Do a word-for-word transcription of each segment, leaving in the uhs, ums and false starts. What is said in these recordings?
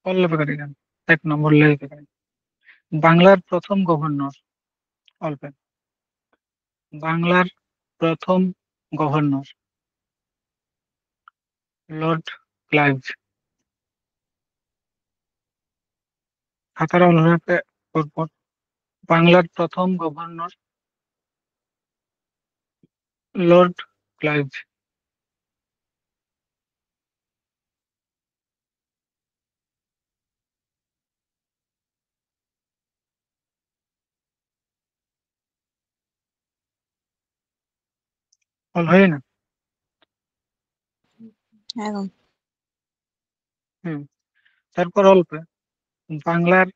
ᱚᱞ ᱞᱮᱯᱮ ᱠᱟᱹᱴᱤᱡ ᱜᱟᱱ᱾ ᱮᱠ ᱱᱚᱢᱵᱚᱨ ᱞᱟᱹᱭ ᱯᱮ ᱠᱟᱹᱴᱤᱡ᱾ ᱵᱟᱝᱞᱟᱨ ᱯᱨᱚᱛᱷᱚᱢ ᱜᱚᱵᱷᱚᱨᱱᱚᱨ, ᱚᱞ ᱯᱮ᱾ ᱵᱟᱝᱞᱟᱨ ᱯᱨᱚᱛᱷᱚᱢ ᱜᱚᱵᱷᱚᱨᱱᱚᱨ, ᱞᱚᱨᱰ ᱠᱞᱟᱭᱤᱵᱷ᱾ ᱠᱷᱟᱛᱟ ᱨᱮ ᱚᱞ ᱦᱩᱭ ᱯᱮ ᱯᱚᱨ ᱯᱚᱨ᱾ ᱵᱟᱝᱞᱟᱨ ᱯᱨᱚᱛᱷᱚᱢ ᱜᱚᱵᱷᱚᱨᱱᱚᱨ, ᱞᱚᱨᱰ ᱠᱞᱟᱭᱤᱵᱷ᱾ ᱚᱞ ᱦᱩᱭᱱᱟ? ᱦᱮᱸ ᱜᱚᱢᱠᱮ᱾ ᱦᱩᱸ᱾ ᱛᱟᱨᱯᱚᱨ ᱚᱞ ᱯᱮ, ᱵᱟᱝᱞᱟᱨ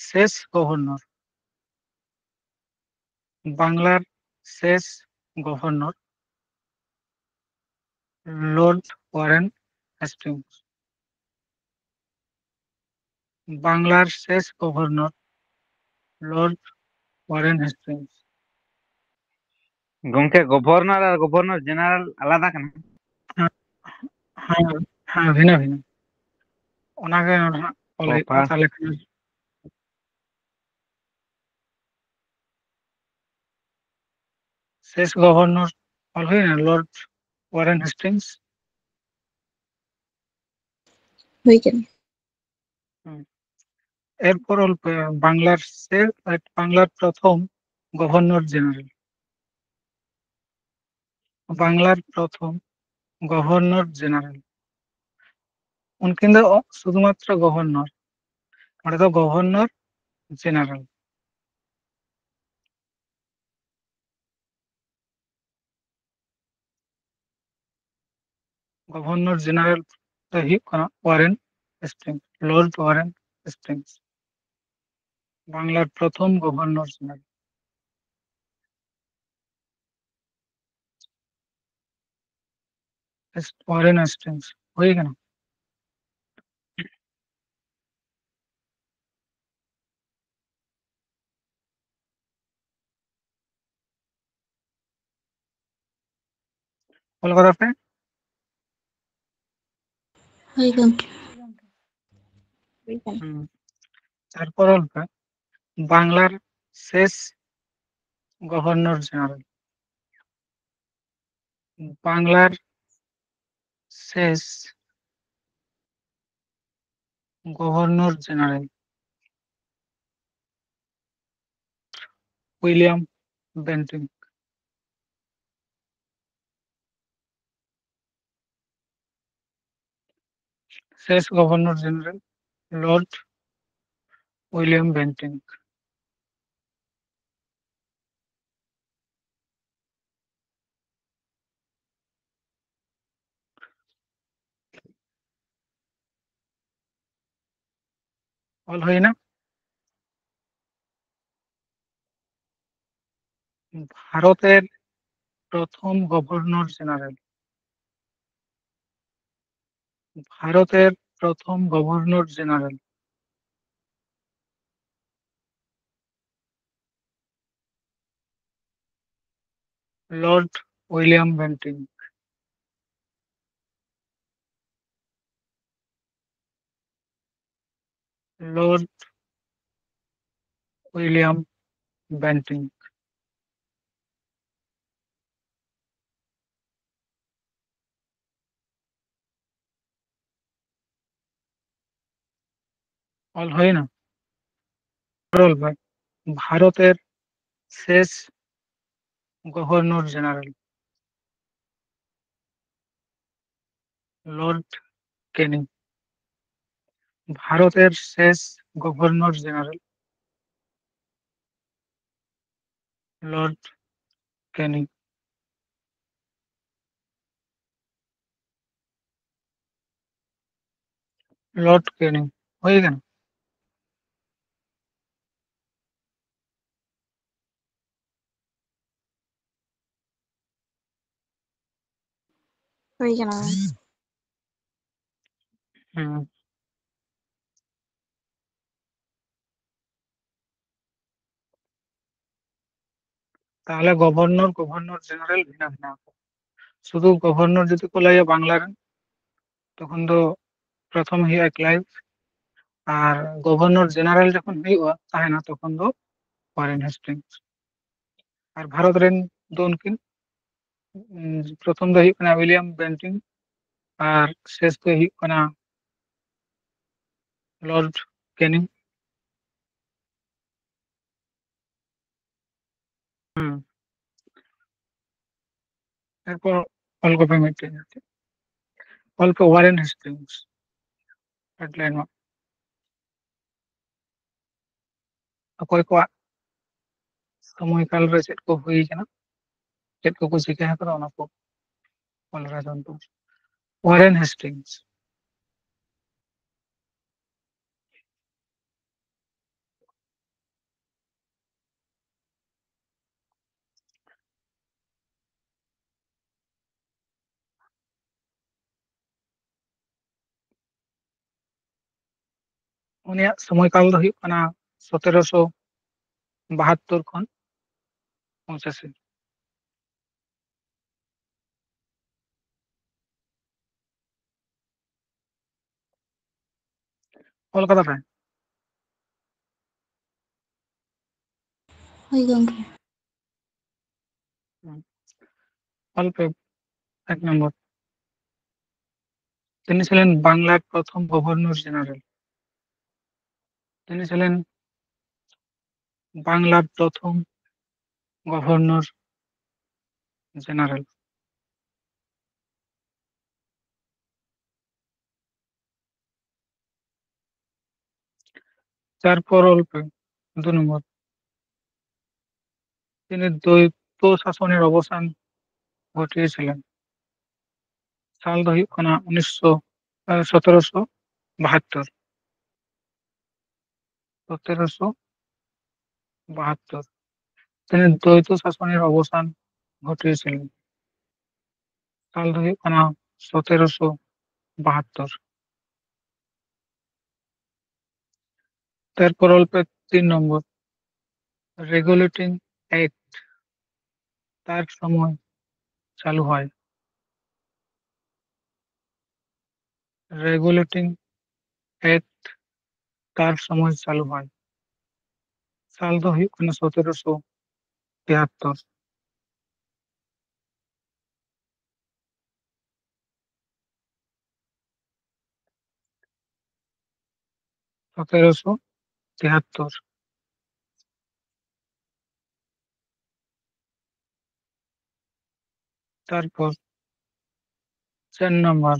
ᱥᱮᱥ ᱜᱚᱵᱷᱚᱨᱱᱚᱨ, ᱵᱟᱝᱞᱟᱨ ᱥᱮᱥ ᱜᱚᱵᱷᱚᱨᱱᱚᱨ, ᱞᱚᱨᱰ ᱳᱣᱟᱨᱮᱱ ᱦᱮᱥᱴᱤᱝᱥ᱾ ᱵᱟᱝᱞᱟᱨ ᱥᱮᱥ ᱜᱚᱵᱷᱚᱨᱱᱚᱨ, ᱞᱚᱨᱰ ᱳᱣᱟᱨᱮᱱ ᱦᱮᱥᱴᱤᱝᱥ᱾ ᱜᱚᱢᱠᱮ, ᱜᱚᱵᱷᱚᱨᱱᱚᱨ ᱟᱨ ᱜᱚᱵᱷᱚᱨᱱᱚᱨ ᱡᱮᱱᱟᱨᱮᱞ ᱟᱞᱟᱫᱟ ᱠᱟᱱᱟ? ᱦᱮᱸ, ᱦᱮᱸ, ᱦᱮᱸ, ᱵᱷᱤᱱᱟᱹ ᱵᱷᱤᱱᱟᱹ᱾ ᱚᱱᱟᱜᱮ ᱱᱚᱰᱮ ᱦᱟᱸᱜ ᱚᱞ ᱚ, ᱦᱩᱭᱩᱜ ᱠᱟᱱᱟ, ᱯᱟᱥ᱾ ᱛᱟᱦᱚᱞᱮ ᱠᱷᱟᱱ ᱥᱮᱥ ᱜᱚᱵᱷᱚᱨᱱᱚᱨ ᱚᱞ ᱦᱩᱭᱱᱟ, ᱞᱚᱨᱰ ᱳᱣᱟᱨᱮᱱ ᱦᱮᱥᱴᱤᱝᱥ᱾ ᱦᱩᱭ ᱠᱟᱱᱟ᱾ ᱦᱩᱸ᱾ ᱮᱨᱯᱚᱨ ᱚᱞ ᱯᱮ, ᱵᱟᱝᱞᱟᱨ ᱥᱮ, ᱵᱟᱝᱞᱟᱨ ᱯᱨᱚᱛᱷᱚᱢ ᱜᱚᱵᱷᱚᱨᱱᱚᱨ ᱡᱮᱱᱟᱨᱮᱞ᱾ ᱵᱟᱝᱞᱟᱨ ᱯᱨᱚᱛᱷᱚᱢ ᱜᱚᱵᱷᱚᱨᱱᱚᱨ ᱡᱮᱱᱟᱨᱮᱞ᱾ ᱩᱱᱠᱤᱱ ᱫᱚ ᱥᱩᱫᱷᱩᱢᱟᱛᱨᱚ ᱜᱚᱵᱷᱚᱨᱱᱚᱨ, ᱚᱸᱰᱮ ᱫᱚ ᱜᱚᱵᱷᱚᱨᱱᱚᱨ ᱡᱮᱱᱟᱨᱮᱞ᱾ ᱜᱚᱵᱷᱚᱨᱱᱚᱨ ᱡᱮᱱᱟᱨᱮᱞ ᱫᱚᱭ ᱦᱩᱭᱩᱜ ᱠᱟᱱᱟ ᱳᱣᱟᱨᱮᱱ ᱦᱮᱥᱴᱤᱝᱥ, ᱞᱚᱨᱰ ᱳᱣᱟᱨᱮᱱ ᱦᱮᱥᱴᱤᱝᱥ, ᱵᱟᱝᱞᱟᱨ ᱯᱨᱚᱛᱷᱚᱢ ᱜᱚᱵᱷᱚᱨᱱᱚᱨ ᱡᱮᱱᱟᱨᱮᱞ᱾ ᱳᱣᱟᱨᱮᱱ ᱦᱮᱥᱴᱤᱝᱥ ᱦᱩᱭ ᱠᱟᱱᱟ᱾ ᱚᱞ ᱠᱟᱫᱟ ᱯᱮ? ᱦᱳᱭ ᱜᱚᱢᱠᱮ᱾ ᱦᱩᱭ ᱠᱟᱱᱟ᱾ ᱦᱩᱸ᱾ ᱛᱟᱨᱯᱚᱨ ᱚᱞ ᱯᱮ, ᱵᱟᱝᱞᱟᱨ ᱥᱮᱥ ᱜᱚᱵᱷᱚᱨᱱᱚᱨ ᱡᱮᱱᱟᱨᱮᱞ᱾ ᱵᱟᱝᱞᱟᱨ ᱥᱮᱥ ᱜᱚᱵᱷᱚᱨᱱᱚᱨ ᱡᱮᱱᱟᱨᱮᱞ ᱩᱭᱞᱤᱭᱟᱢ ᱵᱮᱱᱴᱤᱝ᱾ ᱥᱮᱥ governor general lord William Bentinck. ᱚᱞ ᱦᱩᱭᱱᱟ᱾ ভারতের প্রথম গভর্নর জেনারেল। ভারতের প্রথম governor general lord William Bentinck. Lord William Bentinck. ᱚᱞ ᱦᱩᱭᱱᱟ᱾ ᱚᱞ ᱵᱷᱟᱭ, ᱵᱷᱟᱨᱚᱛᱮᱨ ᱥᱮᱥ ᱜᱚᱵᱷᱚᱨᱱᱚᱨ ᱡᱮᱱᱟᱨᱮᱞ ᱞᱚᱨᱰ ᱠᱮᱱᱤᱝ᱾ ᱵᱷᱟᱨᱚᱛᱮᱨ ᱥᱮᱥ governor general lord Canning. Lord Canning. ᱦᱩᱭ ᱠᱟᱱᱟ᱾ ᱦᱩᱭ ᱠᱟᱱᱟ᱾ ᱦᱩᱸ᱾ ᱛᱟᱦᱞᱮ ᱜᱚᱵᱷᱚᱨᱱᱚᱨ, ᱜᱚᱵᱷᱚᱨᱱᱚᱨ ᱡᱮᱱᱟᱨᱮᱞ ᱵᱷᱤᱱᱟᱹ ᱵᱷᱤᱱᱟᱹ ᱟᱠᱚ᱾ ᱥᱩᱫᱷᱩ ᱜᱚᱵᱷᱚᱨᱱᱚᱨ ᱡᱩᱫᱤ ᱠᱚ ᱞᱟᱹᱭᱟ ᱵᱟᱝᱞᱟ ᱨᱮᱱ, ᱛᱚᱠᱷᱚᱱ ᱫᱚ ᱯᱨᱚᱛᱷᱚᱢ ᱦᱩᱭᱩᱜᱼᱟ ᱠᱞᱟᱭᱤᱵᱷ, ᱟᱨ ᱜᱚᱵᱷᱚᱨᱱᱚᱨ ᱡᱮᱱᱟᱨᱮᱞ ᱡᱚᱠᱷᱚᱱ ᱦᱩᱭᱩᱜᱼᱟ, ᱛᱟᱦᱮᱱᱟ, ᱛᱚᱠᱷᱚᱱ ᱫᱚ ᱳᱣᱟᱨᱮᱱ ᱦᱮᱥᱴᱤᱝᱥ᱾ ᱟᱨ ᱵᱷᱟᱨᱚᱛ ᱨᱮᱱ ᱫᱚ ᱩᱱᱠᱤᱱ, ᱩᱢ, ᱯᱨᱚᱛᱷᱚᱢ ᱫᱚ ᱦᱩᱭᱩᱜ ᱠᱟᱱᱟ ᱩᱭᱞᱤᱭᱟᱢ ᱵᱮᱱᱴᱤᱝ ᱟᱨ ᱥᱮᱥ ᱫᱚ ᱦᱩᱭᱩᱜ ᱠᱟᱱᱟ ᱞᱚᱨᱰ ᱠᱮᱱᱤᱝ᱾ ᱦᱩᱸ᱾ ᱮᱨᱯᱚᱨ ᱚᱞ ᱠᱚᱯᱮ ᱢᱤᱫᱴᱮᱱ, ᱚᱞ ᱯᱮ ᱳᱣᱟᱨᱮᱱ ᱦᱮᱥᱴᱤᱝᱥ ᱦᱮᱰᱞᱟᱭᱤᱱ ᱢᱟ᱾ ᱚᱠᱚᱭ ᱠᱚᱣᱟᱜ ᱥᱚᱢᱚᱭ ᱠᱟᱞ ᱨᱮ ᱪᱮᱫ ᱠᱚ ᱦᱩᱭ ᱠᱟᱱᱟ, ᱪᱮᱫ ᱠᱚᱠᱚ ᱪᱤᱠᱟᱹ ᱟᱠᱟᱫᱟ, ᱚᱱᱟ ᱠᱚ ᱚᱞ ᱨᱮ ᱫᱚᱱ ᱛᱟᱵᱚᱱ᱾ ᱳᱣᱟᱨᱮᱱ ᱦᱮᱥᱴᱤᱝᱥ᱾ ᱩᱱᱤᱭᱟᱜ ᱥᱚᱢᱚᱭ ᱠᱟᱞ ᱫᱚ ᱦᱩᱭᱩᱜ ᱠᱟᱱᱟ ᱥᱚᱛᱮᱨᱚᱥᱚ ᱵᱟᱦᱟᱛᱛᱳᱨ ᱠᱷᱚᱱ ᱯᱚᱸᱪᱟᱥᱤ᱾ ᱚᱞ ᱠᱟᱫᱟ ᱯᱮ? ᱦᱳᱭ ᱜᱚᱢᱠᱮ᱾ ᱚᱞ ᱯᱮ, ᱮᱠ ᱱᱚᱢᱵᱚᱨ᱾ ᱛᱤᱱᱤ ᱥᱟᱞᱮᱱ ᱵᱟᱝᱞᱟ ᱯᱨᱚᱛᱷᱚᱢ ᱜᱚᱵᱷᱚᱨᱱᱚᱨ ᱡᱮᱱᱟᱨᱮᱞ? ᱛᱤᱱᱤ ᱥᱟᱞᱮᱱ ᱵᱟᱝᱞᱟ ᱯᱨᱚᱛᱷᱚᱢ ᱜᱚᱵᱷᱚᱨᱱᱚᱨ ᱡᱮᱱᱟᱨᱮᱞ? ᱛᱟᱨᱯᱚᱨ ᱚᱞ ᱯᱮ, ᱫᱩ ᱱᱚᱢᱵᱚᱨ᱾ ᱛᱤᱱᱤ ᱫᱚ ᱫᱚ ᱥᱟᱥᱚᱱᱮᱨ ᱚᱵᱚᱥᱟᱱ ᱜᱷᱚᱴᱤᱭᱮ ᱥᱟᱞᱮᱱ? ᱥᱟᱞ ᱫᱚ ᱦᱩᱭᱩᱜ ᱠᱟᱱᱟ ᱩᱱᱤᱥᱥᱚ, ᱮ, ᱥᱚᱛᱮᱨᱚᱥᱚ ᱵᱟᱦᱟᱛᱛᱳᱨ᱾ ᱥᱚᱛᱮᱨᱚᱥᱚ ᱵᱟᱦᱟᱛᱛᱳᱨ᱾ ᱛᱤᱱᱤ ᱫᱚ ᱫᱚ ᱥᱟᱥᱚᱱᱮᱨ ᱚᱵᱚᱥᱟᱱ ᱜᱷᱚᱴᱤᱭᱮ ᱥᱟᱞᱮᱱ? ᱥᱟᱞ ᱫᱚ ᱦᱩᱭᱩᱜ ᱠᱟᱱᱟ ᱥᱚᱛᱮᱨᱚᱥᱚ ᱵᱟᱦᱟᱛᱛᱳᱨ᱾ ᱛᱟᱨᱯᱚᱨ ᱚᱞ ᱯᱮ ᱛᱤᱱ ᱱᱚᱢᱵᱚᱨ, ᱨᱮᱜᱩᱞᱮᱴᱤᱝ ᱮᱠᱴ ᱛᱟᱨ ᱥᱚᱢᱚᱭ ᱪᱟᱹᱞᱩ ᱦᱚᱭ᱾ ᱨᱮᱜᱩᱞᱮᱴᱤᱝ ᱮᱠᱴ ᱛᱟᱨ ᱥᱚᱢᱚᱭ ᱪᱟᱹᱞᱩ ᱦᱚᱭ᱾ ᱥᱟᱞ ᱫᱚ ᱦᱩᱭᱩᱜ ᱠᱟᱱᱟ ᱥᱚᱛᱮᱨᱚᱥᱚ ᱛᱮᱦᱟᱛᱛᱚᱨ᱾ ᱥᱚᱛᱮᱨᱚᱥᱚ ᱛᱮᱦᱟᱛᱛᱚᱨ᱾ ᱛᱟᱨᱯᱚᱨ ᱪᱟᱨ ᱱᱟᱢᱵᱟᱨ,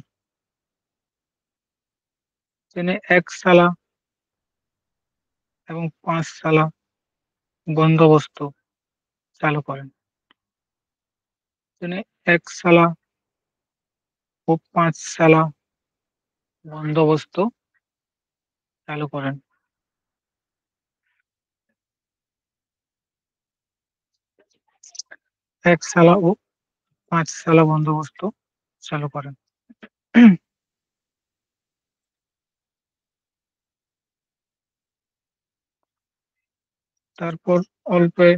ᱛᱤᱱᱟᱹᱜ ᱮᱠ ᱥᱟᱞᱟ ᱮᱵᱚᱝ ᱯᱟᱸᱪ ᱥᱟᱞᱟ ᱵᱚᱱᱫᱚᱵᱚᱥᱛᱚ ᱪᱟᱹᱞᱩ ᱠᱚᱨᱮᱱ᱾ ᱛᱤᱱᱟᱹᱜ ᱮᱠ ᱥᱟᱞᱟ ᱳ ᱯᱟᱸᱪ ᱥᱟᱞᱟ ᱵᱚᱱᱫᱚᱵᱚᱥᱛᱚ ᱪᱟᱹᱞᱩ ᱠᱚᱨᱮᱱ᱾ ᱮᱠ ᱥᱟᱞᱟ ᱳ ᱯᱟᱸᱪ ᱥᱟᱞᱟ ᱵᱚᱱᱫᱚᱵᱚᱥᱛᱚ ᱪᱟᱹᱞᱩ ᱠᱚᱨᱮᱱ᱾ ᱛᱟᱨᱯᱚᱨ ᱚᱞ ᱯᱮ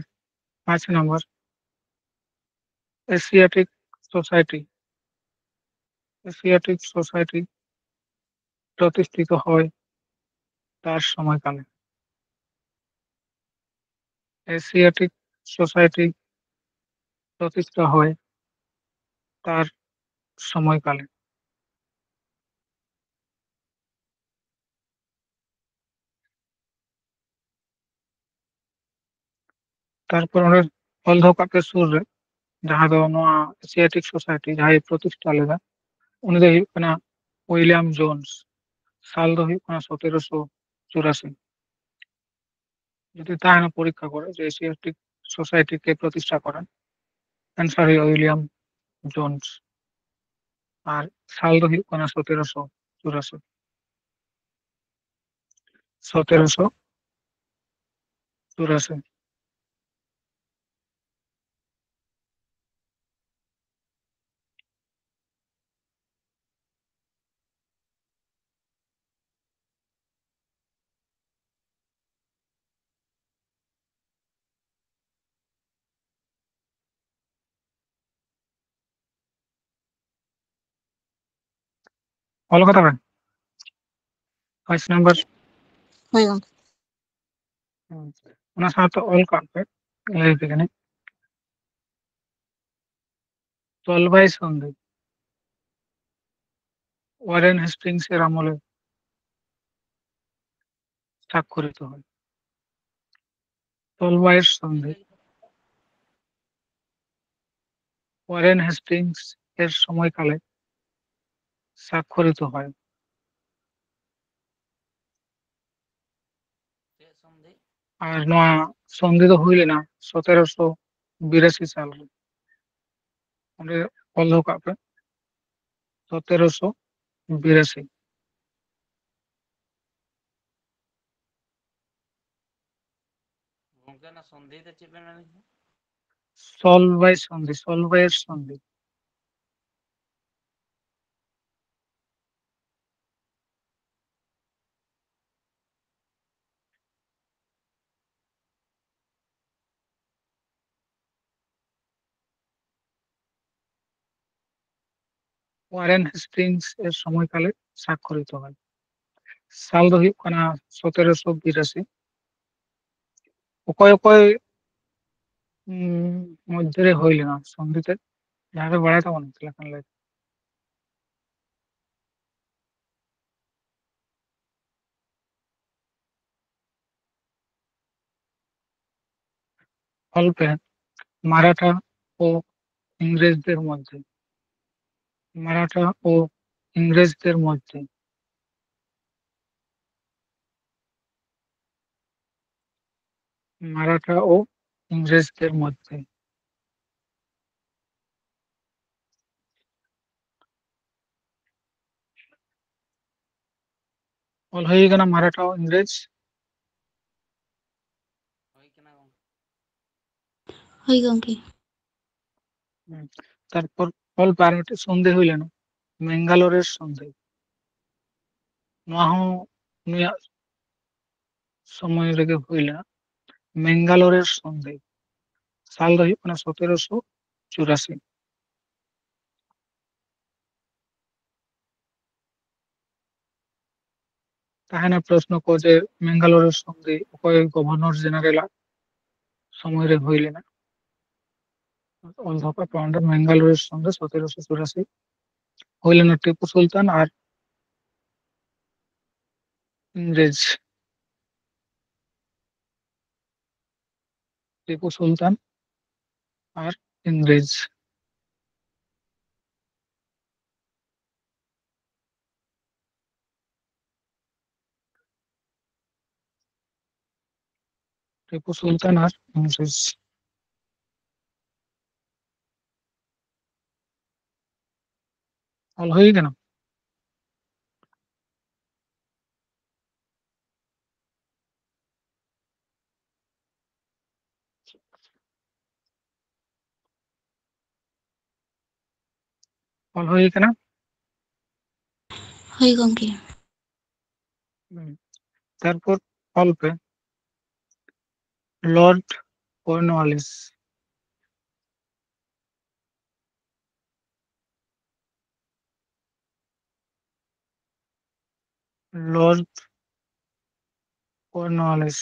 ᱯᱟᱸᱪ ᱱᱟᱢᱵᱟᱨ, ᱮᱥᱤᱭᱟᱴᱤᱠ ᱥᱳᱥᱟᱭᱴᱤ᱾ ᱮᱥᱤᱭᱟᱴᱤক ᱥᱳᱥᱟᱭᱴᱤ ᱯᱨᱚᱛᱤᱥᱴᱷᱤᱛ ᱦᱚᱭ ᱛᱟᱨ ᱥᱚᱢᱚᱭ ᱠᱟᱞᱮ᱾ ᱮᱥᱤᱭᱟᱴᱤᱠ ᱥᱳᱥᱟᱭᱴᱤ ᱯᱨᱚᱛᱤᱥᱴᱷᱟ ᱦᱚᱭ ᱛᱟᱨ ᱥᱚᱢᱚᱭ ᱠᱟᱞᱮ᱾ ᱛᱟᱨᱯᱚᱨ ᱚᱸᱰᱮ ᱚᱞ ᱫᱚᱦᱚ ᱠᱟᱜ ᱯᱮ ᱥᱩᱨ ᱨᱮ, ᱡᱟᱦᱟᱸ ᱫᱚ ᱱᱚᱣᱟ ᱮᱥᱤᱭᱟᱴᱤᱠ ᱥᱳᱥᱟᱭᱴᱤ ᱡᱟᱦᱟᱸᱭ ᱯᱨᱚᱛᱤᱥᱴᱷᱟ ᱞᱮᱫᱟ, ᱩᱱᱤ ᱫᱚᱭ ᱦᱩᱭᱩᱜ ᱠᱟᱱᱟ ᱩᱭᱞᱤᱭᱟᱢ ᱡᱳᱱᱥ᱾ ᱥᱟᱞ ᱫᱚ ᱦᱩᱭᱩᱜ ᱠᱟᱱᱟ ᱥᱚᱛᱮᱨᱚᱥᱚ ᱪᱩᱨᱟᱥᱤ᱾ ᱡᱩᱫᱤ ᱛᱟᱦᱮᱱᱟ ᱯᱚᱨᱤᱠᱠᱷᱟ ᱠᱚᱨᱮ ᱡᱮ ᱮᱥᱤᱭᱟᱴᱤᱠ ᱥᱳᱥᱟᱭᱴᱤ ᱠᱮ ᱯᱨᱚᱛᱤᱥᱴᱷᱟ ᱠᱚᱨᱮᱱ, ᱮᱱᱥᱟᱨ ᱦᱩᱭᱩᱜᱼᱟ ᱩᱭᱞᱤᱭᱟᱢ ᱡᱳᱱᱥ᱾ ᱟᱨ ᱥᱟᱞ ᱫᱚ ᱦᱩᱭᱩᱜ ᱠᱟᱱᱟ ᱥᱚᱛᱮᱨᱚᱥᱚ ᱪᱩᱨᱟᱥᱤ᱾ ᱥᱚᱛᱮᱨᱚᱥᱚ ᱪᱩᱨᱟᱥᱤ᱾ ᱚᱞ ᱠᱟᱫᱟ ᱵᱮᱱ? ᱯᱟᱸᱪ ᱱᱟᱢᱵᱟᱨ, ᱦᱳᱭ ᱜᱚᱝᱠᱮ᱾ ᱦᱩᱸ᱾ ᱚᱱᱟ ᱥᱟᱶᱛᱮ ᱚᱞ ᱠᱟᱜ ᱯᱮ, ᱞᱟᱹᱭ ᱟᱯᱮ ᱠᱟᱹᱱᱟᱹᱧ᱾ ᱥᱚᱞᱵᱟᱭ ᱥᱚᱱᱫᱷᱤ ᱳᱣᱟᱨᱮᱱ ᱦᱮস্টিংস এর আমলে স্বাক্ষরিত হয়। সলভাইয়ের সন্ধি ওয়ারেন হেস্টিংস এর সময়কালে স্বাক্ষরিত হয়। ᱟᱨ ᱱᱚᱣᱟ ᱥᱚᱱᱫᱷᱤ ᱫᱚ ᱦᱩᱭ ᱞᱮᱱᱟ ᱥᱚᱛᱮᱨᱚᱥᱚ ᱵᱤᱨᱟᱥᱤ ᱥᱟᱞ ᱨᱮ᱾ ᱚᱸᱰᱮ ᱚᱞ ᱫᱚᱦᱚ ᱠᱟᱜ ᱯᱮ, ᱥᱚᱛᱮᱨᱚᱥᱚ ᱵᱤᱨᱟᱥᱤ᱾ ᱜᱚᱝᱠᱮ, ᱚᱱᱟ ᱥᱚᱱᱫᱷᱤ ᱫᱚ ᱪᱮᱫ ᱵᱮᱱ ᱢᱮᱱ ᱠᱮᱫᱟ? ᱥᱚᱞᱵᱟᱭ ᱥᱚᱱᱫᱷᱤ, ᱥᱚᱞᱵᱟᱭᱮᱨ ᱥᱚᱱᱫᱷᱤ᱾ ওয়ারেন হেস্টিংস এর সময়কালে স্বাক্ষরিত হয়। ᱥᱟᱞ ᱫᱚ ᱦᱩᱭᱩᱜ ᱠᱟᱱᱟ ᱥᱚᱛᱮᱨᱚᱥᱚ ᱵᱤᱨᱟᱥᱤ᱾ ᱚᱠᱚᱭ ᱚᱠᱚᱭ, ᱩᱸ, ᱢᱚᱫᱽᱫᱷᱮ ᱨᱮ ᱦᱩᱭ ᱞᱮᱱᱟ ᱥᱚᱱᱫᱷᱤ ᱛᱮ? ᱡᱟᱦᱟᱸᱭ ᱯᱮ ᱵᱟᱲᱟᱭ ᱛᱟᱵᱚᱱᱟ, ᱛᱟᱦᱞᱮ ᱠᱷᱟᱱ ᱞᱟᱹᱭ᱾ ᱚᱞ ᱯᱮ, ᱢᱟᱨᱟᱴᱷᱟ ᱳ ᱤᱝᱨᱮᱡᱽ ᱫᱮᱨ ᱢᱚᱫᱽᱫᱷᱮ᱾ ᱢᱟᱨᱟᱴᱷᱟ ᱳ ᱤᱝᱨᱮᱡᱽ ᱫᱮᱨ ᱢᱚᱫᱽᱫᱷᱮ᱾ ᱢᱟᱨᱟᱴᱷᱟ ᱳ ᱤᱝᱨᱮᱡᱽ ᱫᱮᱨ ᱢᱚᱫᱽᱫᱷᱮ᱾ ᱚᱞ ᱦᱩᱭ ᱠᱟᱱᱟ ᱢᱟᱨᱟᱴᱷᱟ ᱳ ᱤᱝᱨᱮᱡᱽ᱾ ᱦᱳᱭ ᱜᱚᱝᱠᱮ᱾ ᱦᱩᱸ᱾ ᱛᱟᱨᱯᱚᱨ ᱚᱞ ᱯᱮ, ᱟᱨ ᱢᱤᱫᱴᱮᱡ ᱥᱚᱱᱫᱷᱤ ᱦᱩᱭ ᱞᱮᱱᱟ, ᱢᱮᱝᱜᱟᱞᱳᱨᱮᱨ ᱥᱚᱱᱫᱷᱤ᱾ ᱱᱚᱣᱟ ᱦᱚᱸ ᱱᱩᱭᱟᱜ ᱥᱚᱢᱚᱭ ᱨᱮᱜᱮ ᱦᱩᱭ ᱞᱮᱱᱟ, ᱢᱮᱝᱜᱟᱞᱳᱨᱮᱨ ᱥᱚᱱᱫᱷᱤ᱾ ᱥᱟᱞ ᱫᱚ ᱦᱩᱭᱩᱜ ᱠᱟᱱᱟ ᱥᱚᱛᱮᱨᱚᱥᱚ ᱪᱩᱨᱟᱥᱤ᱾ ᱛᱟᱦᱮᱱᱟ ᱯᱨᱚᱥᱱᱚ ᱠᱚ ᱡᱮ ᱢᱮᱝᱜᱟᱞᱳᱨ ᱥᱚᱱᱫᱷᱤ ᱚᱠᱚᱭ ᱜᱚᱵᱷᱚᱨᱱᱚᱨ ᱡᱮᱱᱟᱨᱟᱞᱟᱜ ᱥᱚᱢᱚᱭ ᱨᱮ ᱦᱩᱭ ᱞᱮᱱᱟ? ᱚᱞ ᱫᱚᱦᱚ ᱠᱟᱜ ᱯᱮ ᱚᱸᱰᱮ, ᱢᱮᱝᱜᱟᱞᱳᱨ ᱥᱚᱱᱫᱷᱤ ᱥᱚᱛᱮᱨᱚᱥᱚ ᱪᱩᱨᱟᱥᱤ ᱦᱩᱭ ᱞᱮᱱᱟ ᱴᱤᱯᱩ ᱥᱩᱞᱛᱟᱱ ᱟᱨ ᱤᱝᱨᱮᱡᱽ, ᱴᱤᱯᱩ ᱥᱩᱞᱛᱟᱱ ᱟᱨ ᱤᱝᱨᱮᱡᱽ᱾ ᱴᱤᱯᱩ ᱥᱩᱞᱛᱟᱱ ᱟᱨ ᱤᱝᱨᱮᱡᱽ᱾ ᱚᱞ ᱦᱩᱭ ᱠᱟᱱᱟ? ᱚᱞ ᱦᱩᱭ ᱠᱟᱱᱟ? ᱦᱳᱭ ᱜᱚᱢᱠᱮ᱾ ᱦᱩᱸ᱾ ᱛᱟᱨᱯᱚᱨ ᱚᱞ ᱯᱮ, ᱞᱚᱨᱰ ᱠᱚᱨᱱᱣᱟᱞᱤᱥ᱾ ᱞᱚᱨᱰ ᱠᱚᱨᱱᱣᱟᱞᱤᱥ᱾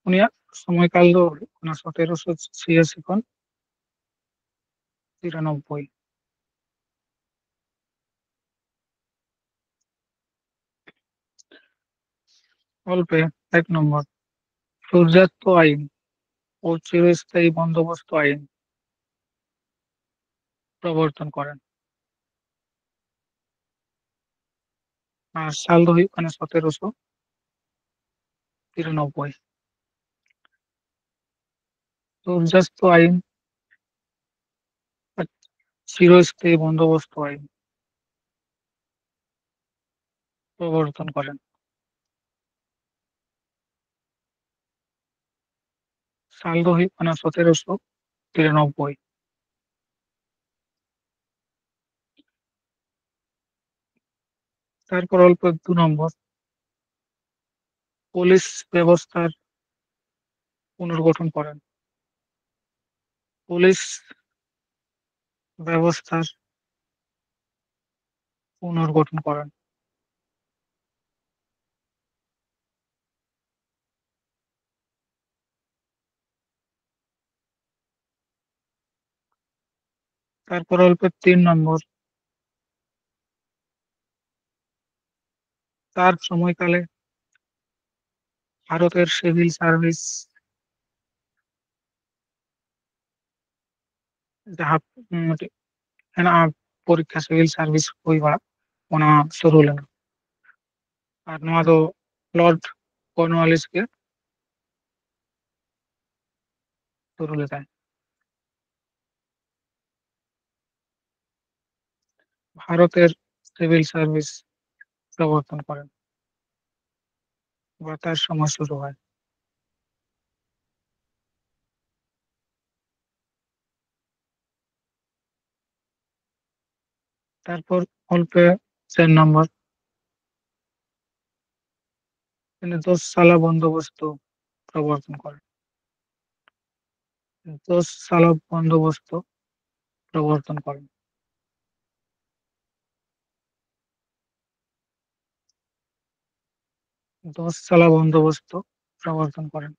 ᱩᱱᱤᱭᱟᱜ ᱥᱚᱢᱚᱭ ᱠᱟᱞ ᱫᱚ ᱦᱩᱭᱩᱜ ᱠᱟᱱᱟ ᱥᱚᱛᱮᱨᱚᱥᱚ ᱪᱷᱤᱭᱟᱥᱤ ᱠᱷᱚᱱ ᱛᱤᱨᱟᱱᱚᱵᱵᱳᱭ᱾ ᱚᱞ ᱯᱮ, ᱮᱠ ᱱᱚᱢᱵᱚᱨ, ᱥᱩᱨᱡᱟᱥᱛᱚ ᱟᱭᱤᱱ ও চিরস্থায়ী বন্দোবস্ত আইন প্রবর্তন করেন। ᱟᱨ ᱥᱟᱞ ᱫᱚ ᱦᱩᱭᱩᱜ ᱠᱟᱱᱟ ᱥᱚᱛᱮᱨᱚᱥᱚ ᱛᱤᱨᱟᱱᱚᱵᱵᱳᱭ᱾ ᱥᱩᱨᱡᱟᱥᱛᱚ ᱟᱭᱤᱱ, চিরস্থায়ী বন্দোবস্ত আইন প্রবর্তন করেন। ᱥᱟᱞ ᱫᱚ ᱦᱩᱭᱩᱜ ᱠᱟᱱᱟ ᱥᱚᱛᱮᱨᱚᱥᱚ ᱛᱤᱨᱟᱱᱚᱵᱵᱳᱭ᱾ ᱛᱟᱨᱯᱚᱨ ᱚᱞ ᱯᱮ ᱫᱩ ᱱᱚᱢᱵᱚᱨ, ᱯᱩᱞᱤᱥ ᱵᱮᱵᱚᱥᱛᱷᱟর পুনর্গঠন করেন। পুলিশ ব্যবস্থার পুনর্গঠন করেন। তারপর অল্প তিন নম্বর, তার সময়কালে ভারতের সিভিল সার্ভিস ᱡᱟᱦᱟᱸ, ᱩᱸ, ᱢᱤᱫᱴᱤᱡ ᱦᱮᱱᱟᱜᱼᱟ, ᱯᱚᱨᱤᱠᱠᱷᱟ ᱥᱤᱵᱤᱞ ᱥᱟᱨᱵᱷᱤᱥ ᱦᱩᱭ ᱵᱟᱲᱟᱜ, ᱚᱱᱟ ᱥᱩᱨᱩ ᱞᱮᱱᱟ᱾ ᱟᱨ ᱱᱚᱣᱟ ᱫᱚ ᱞᱚᱨᱰ ᱠᱚᱨᱱᱣᱟᱞᱤᱥ ᱜᱮ ᱥᱩᱨᱩ ᱞᱮᱫᱟᱭ᱾ ভারতের সিভিল সার্ভিস প্রবর্তন করেন বা তার সময় শুরু হয়। তারপর অল্পে চার নম্বর, তিনি দশ সালা বন্দোবস্ত প্রবর্তন করেন। দশ সালা বন্দোবস্ত প্রবর্তন করেন। দশ সালা বন্দোবস্ত প্রবর্তন করেন।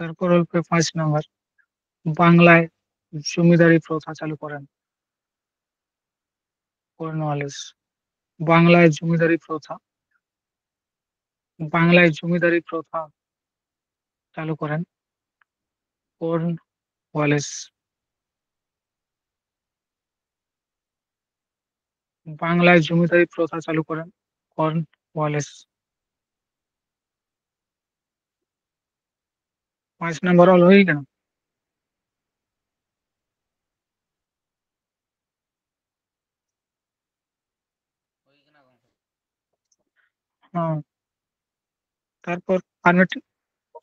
তারপর অল্পে পাঁচ নম্বর, বাংলায় জমিদারি প্রথা চালু করেন কর্নওয়ালিস। বাংলায় জমিদারি প্রথা, বাংলায় জমিদারি প্রথা চালু করেন কর্নওয়ালিস। বাংলায় জমিদারি প্রথা চালু করেন কর্নওয়ালিস। পাঁচ নম্বর অল ᱦᱩᱭ ᱠᱟᱱᱟ᱾ ᱦᱮᱸ᱾ ᱛᱟᱨᱯᱚᱨ ᱟᱨ ᱢᱤᱫᱴᱤᱡ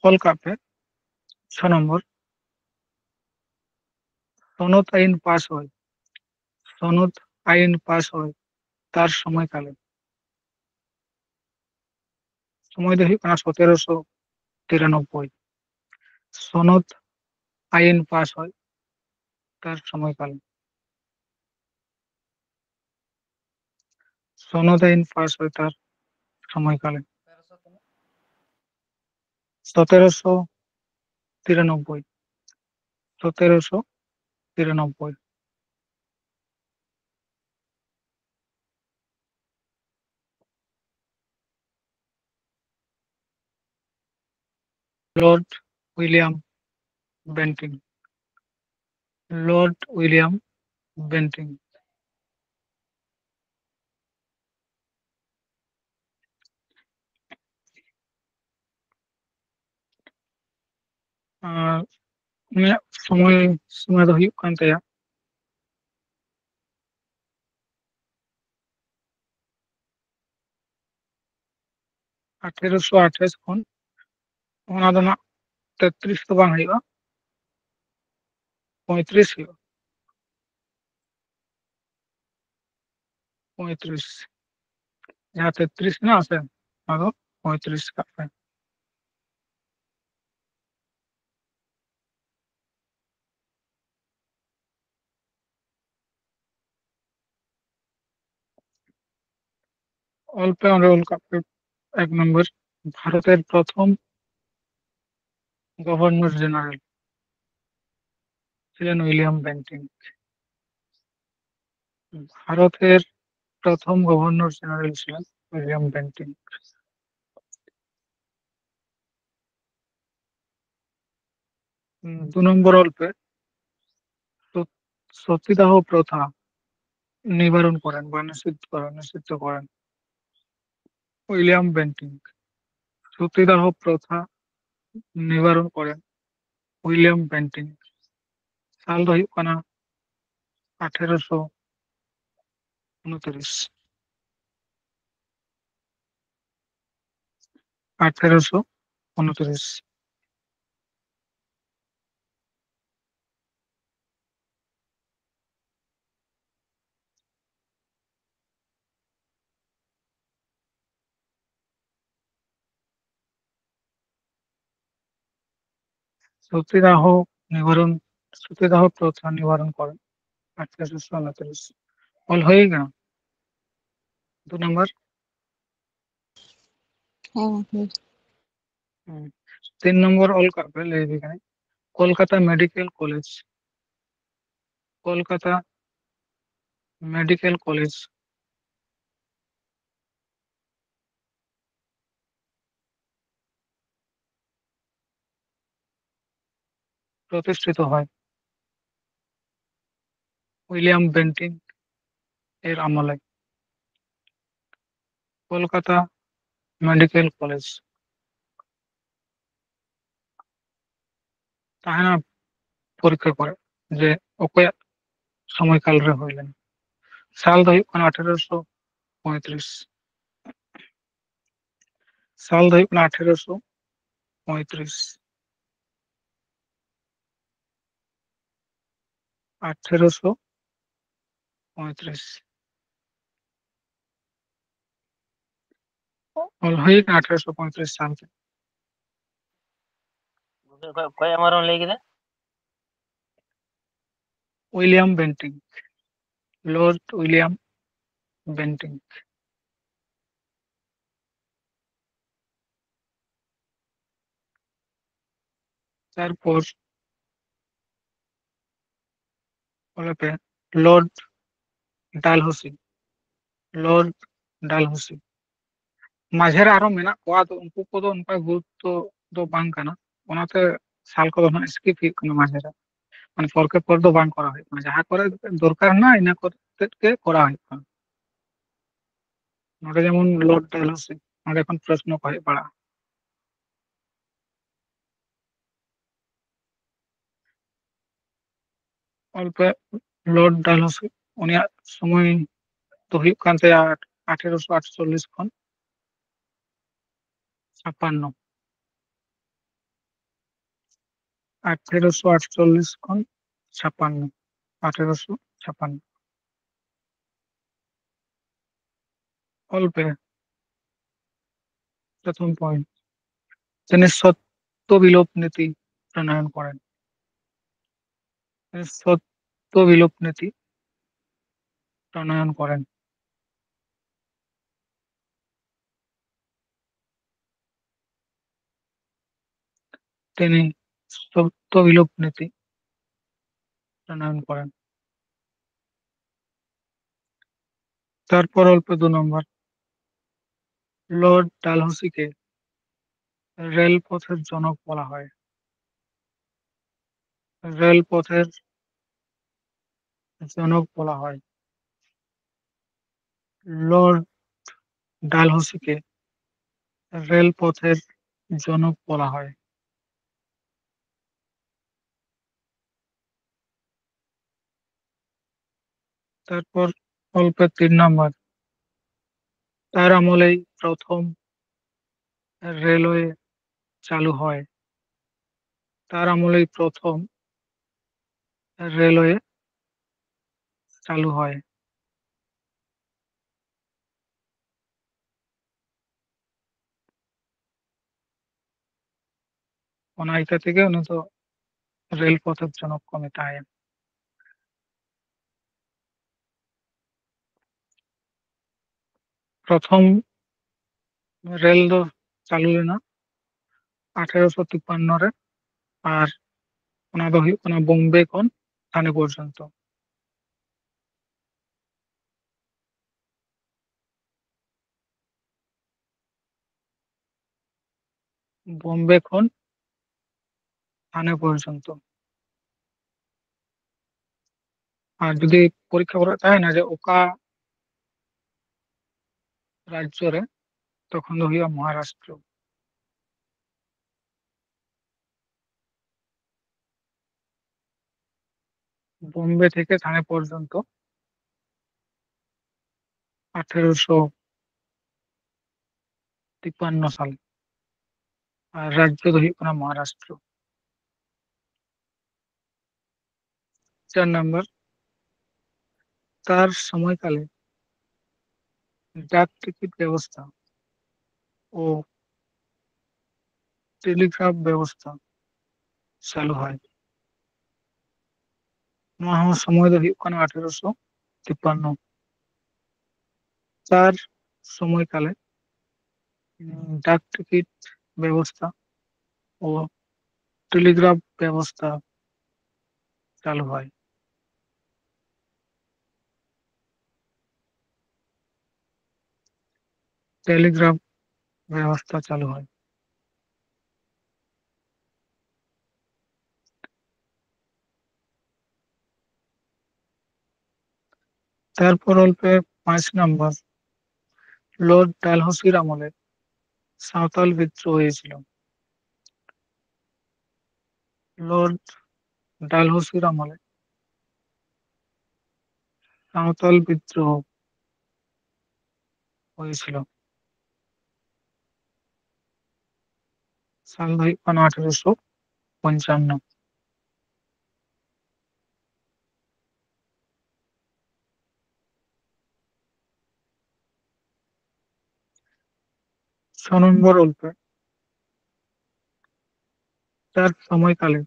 ᱚᱞ ᱠᱟᱜ ᱯᱮ, ᱪᱷᱚ ᱱᱚᱢᱵᱚᱨ, ᱥᱚᱱᱚᱛ ᱟᱭᱤᱱ ᱯᱟᱥ ᱦᱩᱭ, ᱥᱚᱱᱚᱛ ᱟᱭᱤᱱ ᱯᱟᱥ ᱦᱩᱭ, ᱛᱟᱨ ᱥᱚᱢᱚᱭ ᱠᱟᱞᱮ᱾ ᱥᱚᱢᱚᱭ ᱫᱚ ᱦᱩᱭᱩᱜ ᱠᱟᱱᱟ ᱥᱚᱛᱮᱨᱚᱥᱚ ᱛᱤᱨᱟᱱᱚᱵᱵᱳᱭ᱾ সনদ আইন পাস হয় তার সময়কালে? সনদ আইন পাস হয় তার সময়কালে? সতেরোশো তিরানব্বই। সতেরোশো তিরানব্বই। Lord William Bentinck. Lord William Bentinck. ᱟᱨ ᱩᱱᱤᱭᱟᱜ ᱥᱚᱢᱚᱭ ᱥᱤᱢᱟᱹ ᱫᱚ ᱦᱩᱭᱩᱜ ᱠᱟᱱ ᱛᱟᱭᱟ ᱟᱴᱷᱮᱨᱚᱥᱚ ᱟᱴᱷᱟᱥ ᱠᱷᱚᱱ, ᱚᱱᱟ ᱫᱚ ᱱᱟᱜ ᱛᱮᱛᱨᱤᱥ ᱫᱚ ᱵᱟᱝ ᱦᱩᱭᱩᱜᱼᱟ, ᱯᱚᱸᱭᱛᱨᱤᱥ ᱦᱩᱭᱩᱜᱼᱟ᱾ ᱯᱚᱸᱭᱛᱨᱤᱥ, ᱡᱟᱦᱟᱸ ᱛᱮᱛᱨᱤᱥ ᱢᱮᱱᱟᱜᱼᱟ ᱥᱮ, ᱚᱱᱟ ᱫᱚ ᱯᱚᱸᱭᱛᱨᱤᱥ ᱠᱟᱜ ᱯᱮ᱾ ᱚᱞ ᱯᱮ, ᱚᱸᱰᱮ ᱚᱞ ᱠᱟᱜ ᱯᱮ, ᱮᱠ ᱱᱚᱢᱵᱚᱨ, ᱵᱷᱟᱨᱚᱛᱮᱨ ᱯᱨᱚᱛᱷᱚᱢ ᱜᱚᱵᱷᱚᱨᱱᱚᱨ ᱡᱮᱱᱟᱨᱮᱞ ছিলেন উইলিয়াম বেন্টিং। ভারতের প্রথম গভর্নর জেনারেল ছিলেন উইলিয়াম বেন্টিং। হুম, দু নম্বর অল্পে সত-, সতীদাহ প্রথা নিবারণ করেন বা নিষিদ্ধ করেন, নিষিদ্ধ করেন উইলিয়াম বেন্টিং। সতীদাহ প্রথা নিবারণ করেন উইলিয়াম বেন্টিং। সাল ᱫᱚ ᱦᱩᱭᱩᱜ ᱠᱟᱱᱟ ᱟᱴᱷᱮᱨᱚᱥᱚ ᱩᱱᱛᱨᱤᱥ᱾ ᱟᱴᱷᱮᱨᱚᱥᱚ ᱩᱱᱛᱨᱤᱥ᱾ সতীদাহ নিবারণ, সতীদাহ প্রথা নিবারণ করেন আঠারোশো উনত্রিশ। অল হয়ে গেল? দু নম্বর। ᱦᱮᱸ, ᱦᱮᱸ᱾ ᱦᱩᱸ᱾ ᱛᱤᱱ ᱱᱚᱢᱵᱚᱨ ᱚᱞ ᱠᱟᱜ ᱯᱮ, ᱞᱟᱹᱭ ᱟᱯᱮ ᱠᱟᱹᱱᱟᱹᱧ᱾ Kolkata medical college, Kolkata medical college প্রতিষ্ঠিত হয় উইলিয়াম বেন্টিং এর আমলে। কলকাতা মেডিকেল কলেজ ᱛᱟᱦᱮᱱᱟ ᱯᱚᱨᱤᱠᱠᱷᱟ ᱠᱚᱨᱮ ᱡᱮ ᱚᱠᱚᱭᱟᱜ ᱥᱚᱢᱚᱭᱠᱟᱞ ᱨᱮ ᱦᱩᱭ ᱞᱮᱱᱟ᱾ ᱥᱟᱞ ᱫᱚ ᱦᱩᱭᱩᱜ ᱠᱟᱱᱟ ᱟᱴᱷᱮᱨᱚᱥᱚ ᱯᱚᱸᱭᱛᱨᱤᱥ᱾ ᱥᱟᱞ ᱫᱚ ᱦᱩᱭᱩᱜ ᱠᱟᱱᱟ ᱟᱴᱷᱮᱨᱚᱥᱚ ᱯᱚᱸᱭᱛᱨᱤᱥ᱾ ᱟᱴᱷᱮᱨᱚᱥᱚ ᱯᱚᱸᱭᱛᱨᱤᱥ᱾ ᱚᱞ ᱦᱩᱭ ᱠᱟᱱᱟ ᱟᱴᱷᱮᱨᱚᱥᱚ ᱯᱚᱸᱭᱛᱨᱤᱥ ᱥᱟᱞ ᱨᱮ᱾ ᱚᱠᱚᱭ, ᱚᱠᱚᱭ ᱟᱢᱟᱨ ᱮᱢ ᱞᱟᱹᱭ ᱠᱮᱫᱟ? William Bentinck, Lord William Bentinck. ᱛᱟᱨᱯᱚᱨ ᱚᱞᱮ ᱯᱮ ᱞᱚᱨᱰ ᱰᱟᱞᱦᱚᱥᱤ, ᱞᱚᱨᱰ ᱰᱟᱞᱦᱚᱥᱤ᱾ ᱢᱟᱡᱷᱮ ᱨᱮ ᱟᱨᱦᱚᱸ ᱢᱮᱱᱟᱜ ᱠᱚᱣᱟ, ᱟᱫᱚ ᱩᱱᱠᱩ ᱠᱚᱫᱚ ᱚᱱᱠᱟ ᱜᱩᱨᱩᱛᱛᱚ ᱫᱚ ᱵᱟᱝ ᱠᱟᱱᱟ, ᱚᱱᱟᱛᱮ ᱥᱟᱞ ᱠᱚᱫᱚ ᱱᱟᱜ skip ᱦᱩᱭᱩᱜ ᱠᱟᱱᱟ ᱢᱟᱡᱷᱮ ᱨᱮ, ᱢᱟᱱᱮ ᱯᱚᱨᱠᱮ ᱯᱚᱨ ᱫᱚ ᱵᱟᱝ ᱠᱚᱨᱟᱣ ᱦᱩᱭᱩᱜ ᱠᱟᱱᱟ᱾ ᱡᱟᱦᱟᱸ ᱠᱚᱨᱮ ᱫᱚᱨᱠᱟᱨ ᱦᱮᱱᱟᱜᱼᱟ, ᱤᱱᱟᱹ ᱠᱚᱨᱮ ᱜᱮ ᱠᱚᱨᱟᱣ ᱦᱩᱭᱩᱜ ᱠᱟᱱᱟ᱾ ᱱᱚᱰᱮ ᱡᱮᱢᱚᱱ ᱞᱚᱨᱰ ᱰᱟᱞᱦᱚᱥᱤ, ᱱᱚᱰᱮ ᱠᱷᱚᱱ ᱯᱨᱚᱥᱱᱚ ᱠᱚ ᱦᱮᱡ ᱵᱟᱲᱟᱜᱼᱟ᱾ ᱚᱞ ᱯᱮ ᱞᱚᱨᱰ ᱰᱟᱞᱦᱚᱥᱤ, ᱩᱱᱤᱭᱟᱜ ᱥᱚᱢᱚᱭ ᱫᱚ ᱦᱩᱭᱩᱜ ᱠᱟᱱ ᱛᱟᱭᱟ ᱟᱴᱷᱮᱨᱚᱥᱚ ᱟᱴᱪᱚᱞᱞᱤᱥ ᱠᱷᱚᱱ ᱪᱷᱟᱯᱟᱱᱱᱚ᱾ ᱟᱴᱷᱮᱨᱚᱥᱚ ᱟᱴᱪᱚᱞᱞᱤᱥ ᱠᱷᱚᱱ ᱪᱷᱟᱯᱟᱱᱱᱚ, ᱟᱴᱷᱮᱨᱚᱥᱚ ᱪᱷᱟᱯᱟᱱᱱᱚ᱾ ᱚᱞ ᱯᱮ᱾ ᱯᱨᱚᱛᱷᱚᱢ ᱯᱚᱭᱮᱱᱴ, ᱛᱤᱱᱤ ᱥᱚᱛᱛᱚ ᱵᱤᱞᱳᱯ ᱱᱤᱛᱤ, প্রণয়ন করেন। সত্য বিলোপ নীতি প্রণয়ন করেন। তিনি সত্য বিলোপ নীতি প্রণয়ন করেন। তারপর অল্প দু নম্বর, লর্ড ডালহৌসিকে রেলপথের জনক বলা হয়। রেলপথের জনক বলা হয়। লর্ড ডালহৌসিকে রেলপথের জনক বলা হয়। তারপর অল্পের তিন নম্বর, তার আমলেই প্রথম রেলওয়ে চালু হয়। তার আমলেই প্রথম রেলওয়ে চালু হয়। ᱚᱱᱟ ᱤᱠᱷᱟᱹ ᱛᱮᱜᱮ ᱩᱱᱤ ᱫᱚ ᱨᱮᱞ ᱯᱚᱛᱷᱮᱨ ᱡᱚᱱᱚᱠ ᱠᱚ ᱢᱮᱛᱟᱭᱟ᱾ ᱯᱨᱚᱛᱷᱚᱢ ᱨᱮᱞ ᱫᱚ ᱪᱟᱹᱞᱩ ᱞᱮᱱᱟ ᱟᱴᱷᱮᱨᱚᱥᱚ ᱛᱤᱯᱟᱱᱱᱚ ᱨᱮ, ᱟᱨ ᱚᱱᱟ ᱫᱚ ᱦᱩᱭᱩᱜ ᱠᱟᱱᱟ ᱵᱳᱢᱵᱮ ᱠᱷᱚᱱ ᱛᱷᱟᱱᱮ ᱯᱚᱨᱡᱚᱱᱛᱚ᱾ ᱵᱳᱢᱵᱮ ᱠᱷᱚᱱ ᱛᱷᱟᱱᱮ ᱯᱚᱨᱡᱚᱱᱛᱚ᱾ ᱟᱨ ᱡᱩᱫᱤ ᱯᱚᱨᱤᱠᱠᱷᱟ ᱠᱚᱨᱮ ᱛᱟᱦᱮᱱᱟ ᱡᱮ ᱚᱠᱟ ᱨᱟᱡᱽᱡᱚ ᱨᱮ, ᱛᱚᱠᱷᱚᱱ ᱫᱚ ᱦᱩᱭᱩᱜᱼᱟ ᱢᱚᱦᱟᱨᱟᱥᱴᱨᱚ᱾ ᱵᱳᱢᱵᱮ ᱛᱷᱮᱠᱮ ᱛᱷᱟᱱᱮ ᱯᱚᱨᱡᱚᱱᱛᱚ ᱟᱴᱷᱮᱨᱚᱥᱚ ᱛᱤᱯᱟᱱᱱᱚ ᱥᱟᱞ᱾ ᱟᱨ ᱨᱟᱡᱽᱡᱚ ᱫᱚ ᱦᱩᱭᱩᱜ ᱠᱟᱱᱟ ᱢᱚᱦᱟᱨᱟᱥᱴᱨᱚ᱾ ᱪᱟᱨ ᱱᱟᱢᱵᱟᱨ, ᱛᱟᱨ ᱥᱚᱢᱚᱭᱠᱟᱞᱮ ᱰᱟᱠ ᱴᱤᱠᱤᱴ ᱵᱮᱵᱚᱥᱛᱷᱟ ᱳ ᱴᱮᱞᱤᱜᱨᱟᱯᱷ ᱵᱮᱵᱚᱥᱛᱷᱟ ᱪᱟᱹᱞᱩ ᱦᱚᱭ᱾ ᱱᱚᱣᱟ ᱦᱚᱸ ᱥᱚᱢᱚᱭ ᱫᱚ ᱦᱩᱭᱩᱜ ᱠᱟᱱᱟ ᱟᱴᱷᱮᱨᱚᱥᱚ ᱛᱤᱯᱯᱟᱱᱱᱚ᱾ ᱛᱟᱨ ᱥᱚᱢᱚᱭ ᱠᱟᱞᱮ ᱰᱟᱠ ᱴᱤᱠᱤᱴ ᱵᱮᱵᱚᱥᱛᱷᱟ ᱳ ᱴᱮᱞᱤᱜᱨᱟᱯᱷ ᱵᱮᱵᱚᱥᱛᱷᱟ ᱪᱟᱹᱞᱩ ᱦᱚᱭ᱾ ᱴᱮᱞᱤᱜᱨᱟᱯᱷ ᱵᱮᱵᱚᱥᱛᱷᱟ ᱪᱟᱹᱞᱩ ᱦᱚᱭ᱾ তারপর অল্পে পাঁচ নম্বর, লর্ড ডালহৌসির আমলে সাঁওতাল বিদ্রোহ হয়েছিল। লর্ড ডালহৌসির আমলে সাঁওতাল বিদ্রোহ হয়েছিল। সাল ᱫᱚ ᱦᱩᱭᱩᱜ ᱠᱟᱱᱟ ᱟᱴᱷᱮᱨᱚᱥᱚ ᱯᱚᱧᱪᱟᱱᱱᱚ᱾ ছ নম্বর ᱚᱞᱯᱮ, তার সময়কালে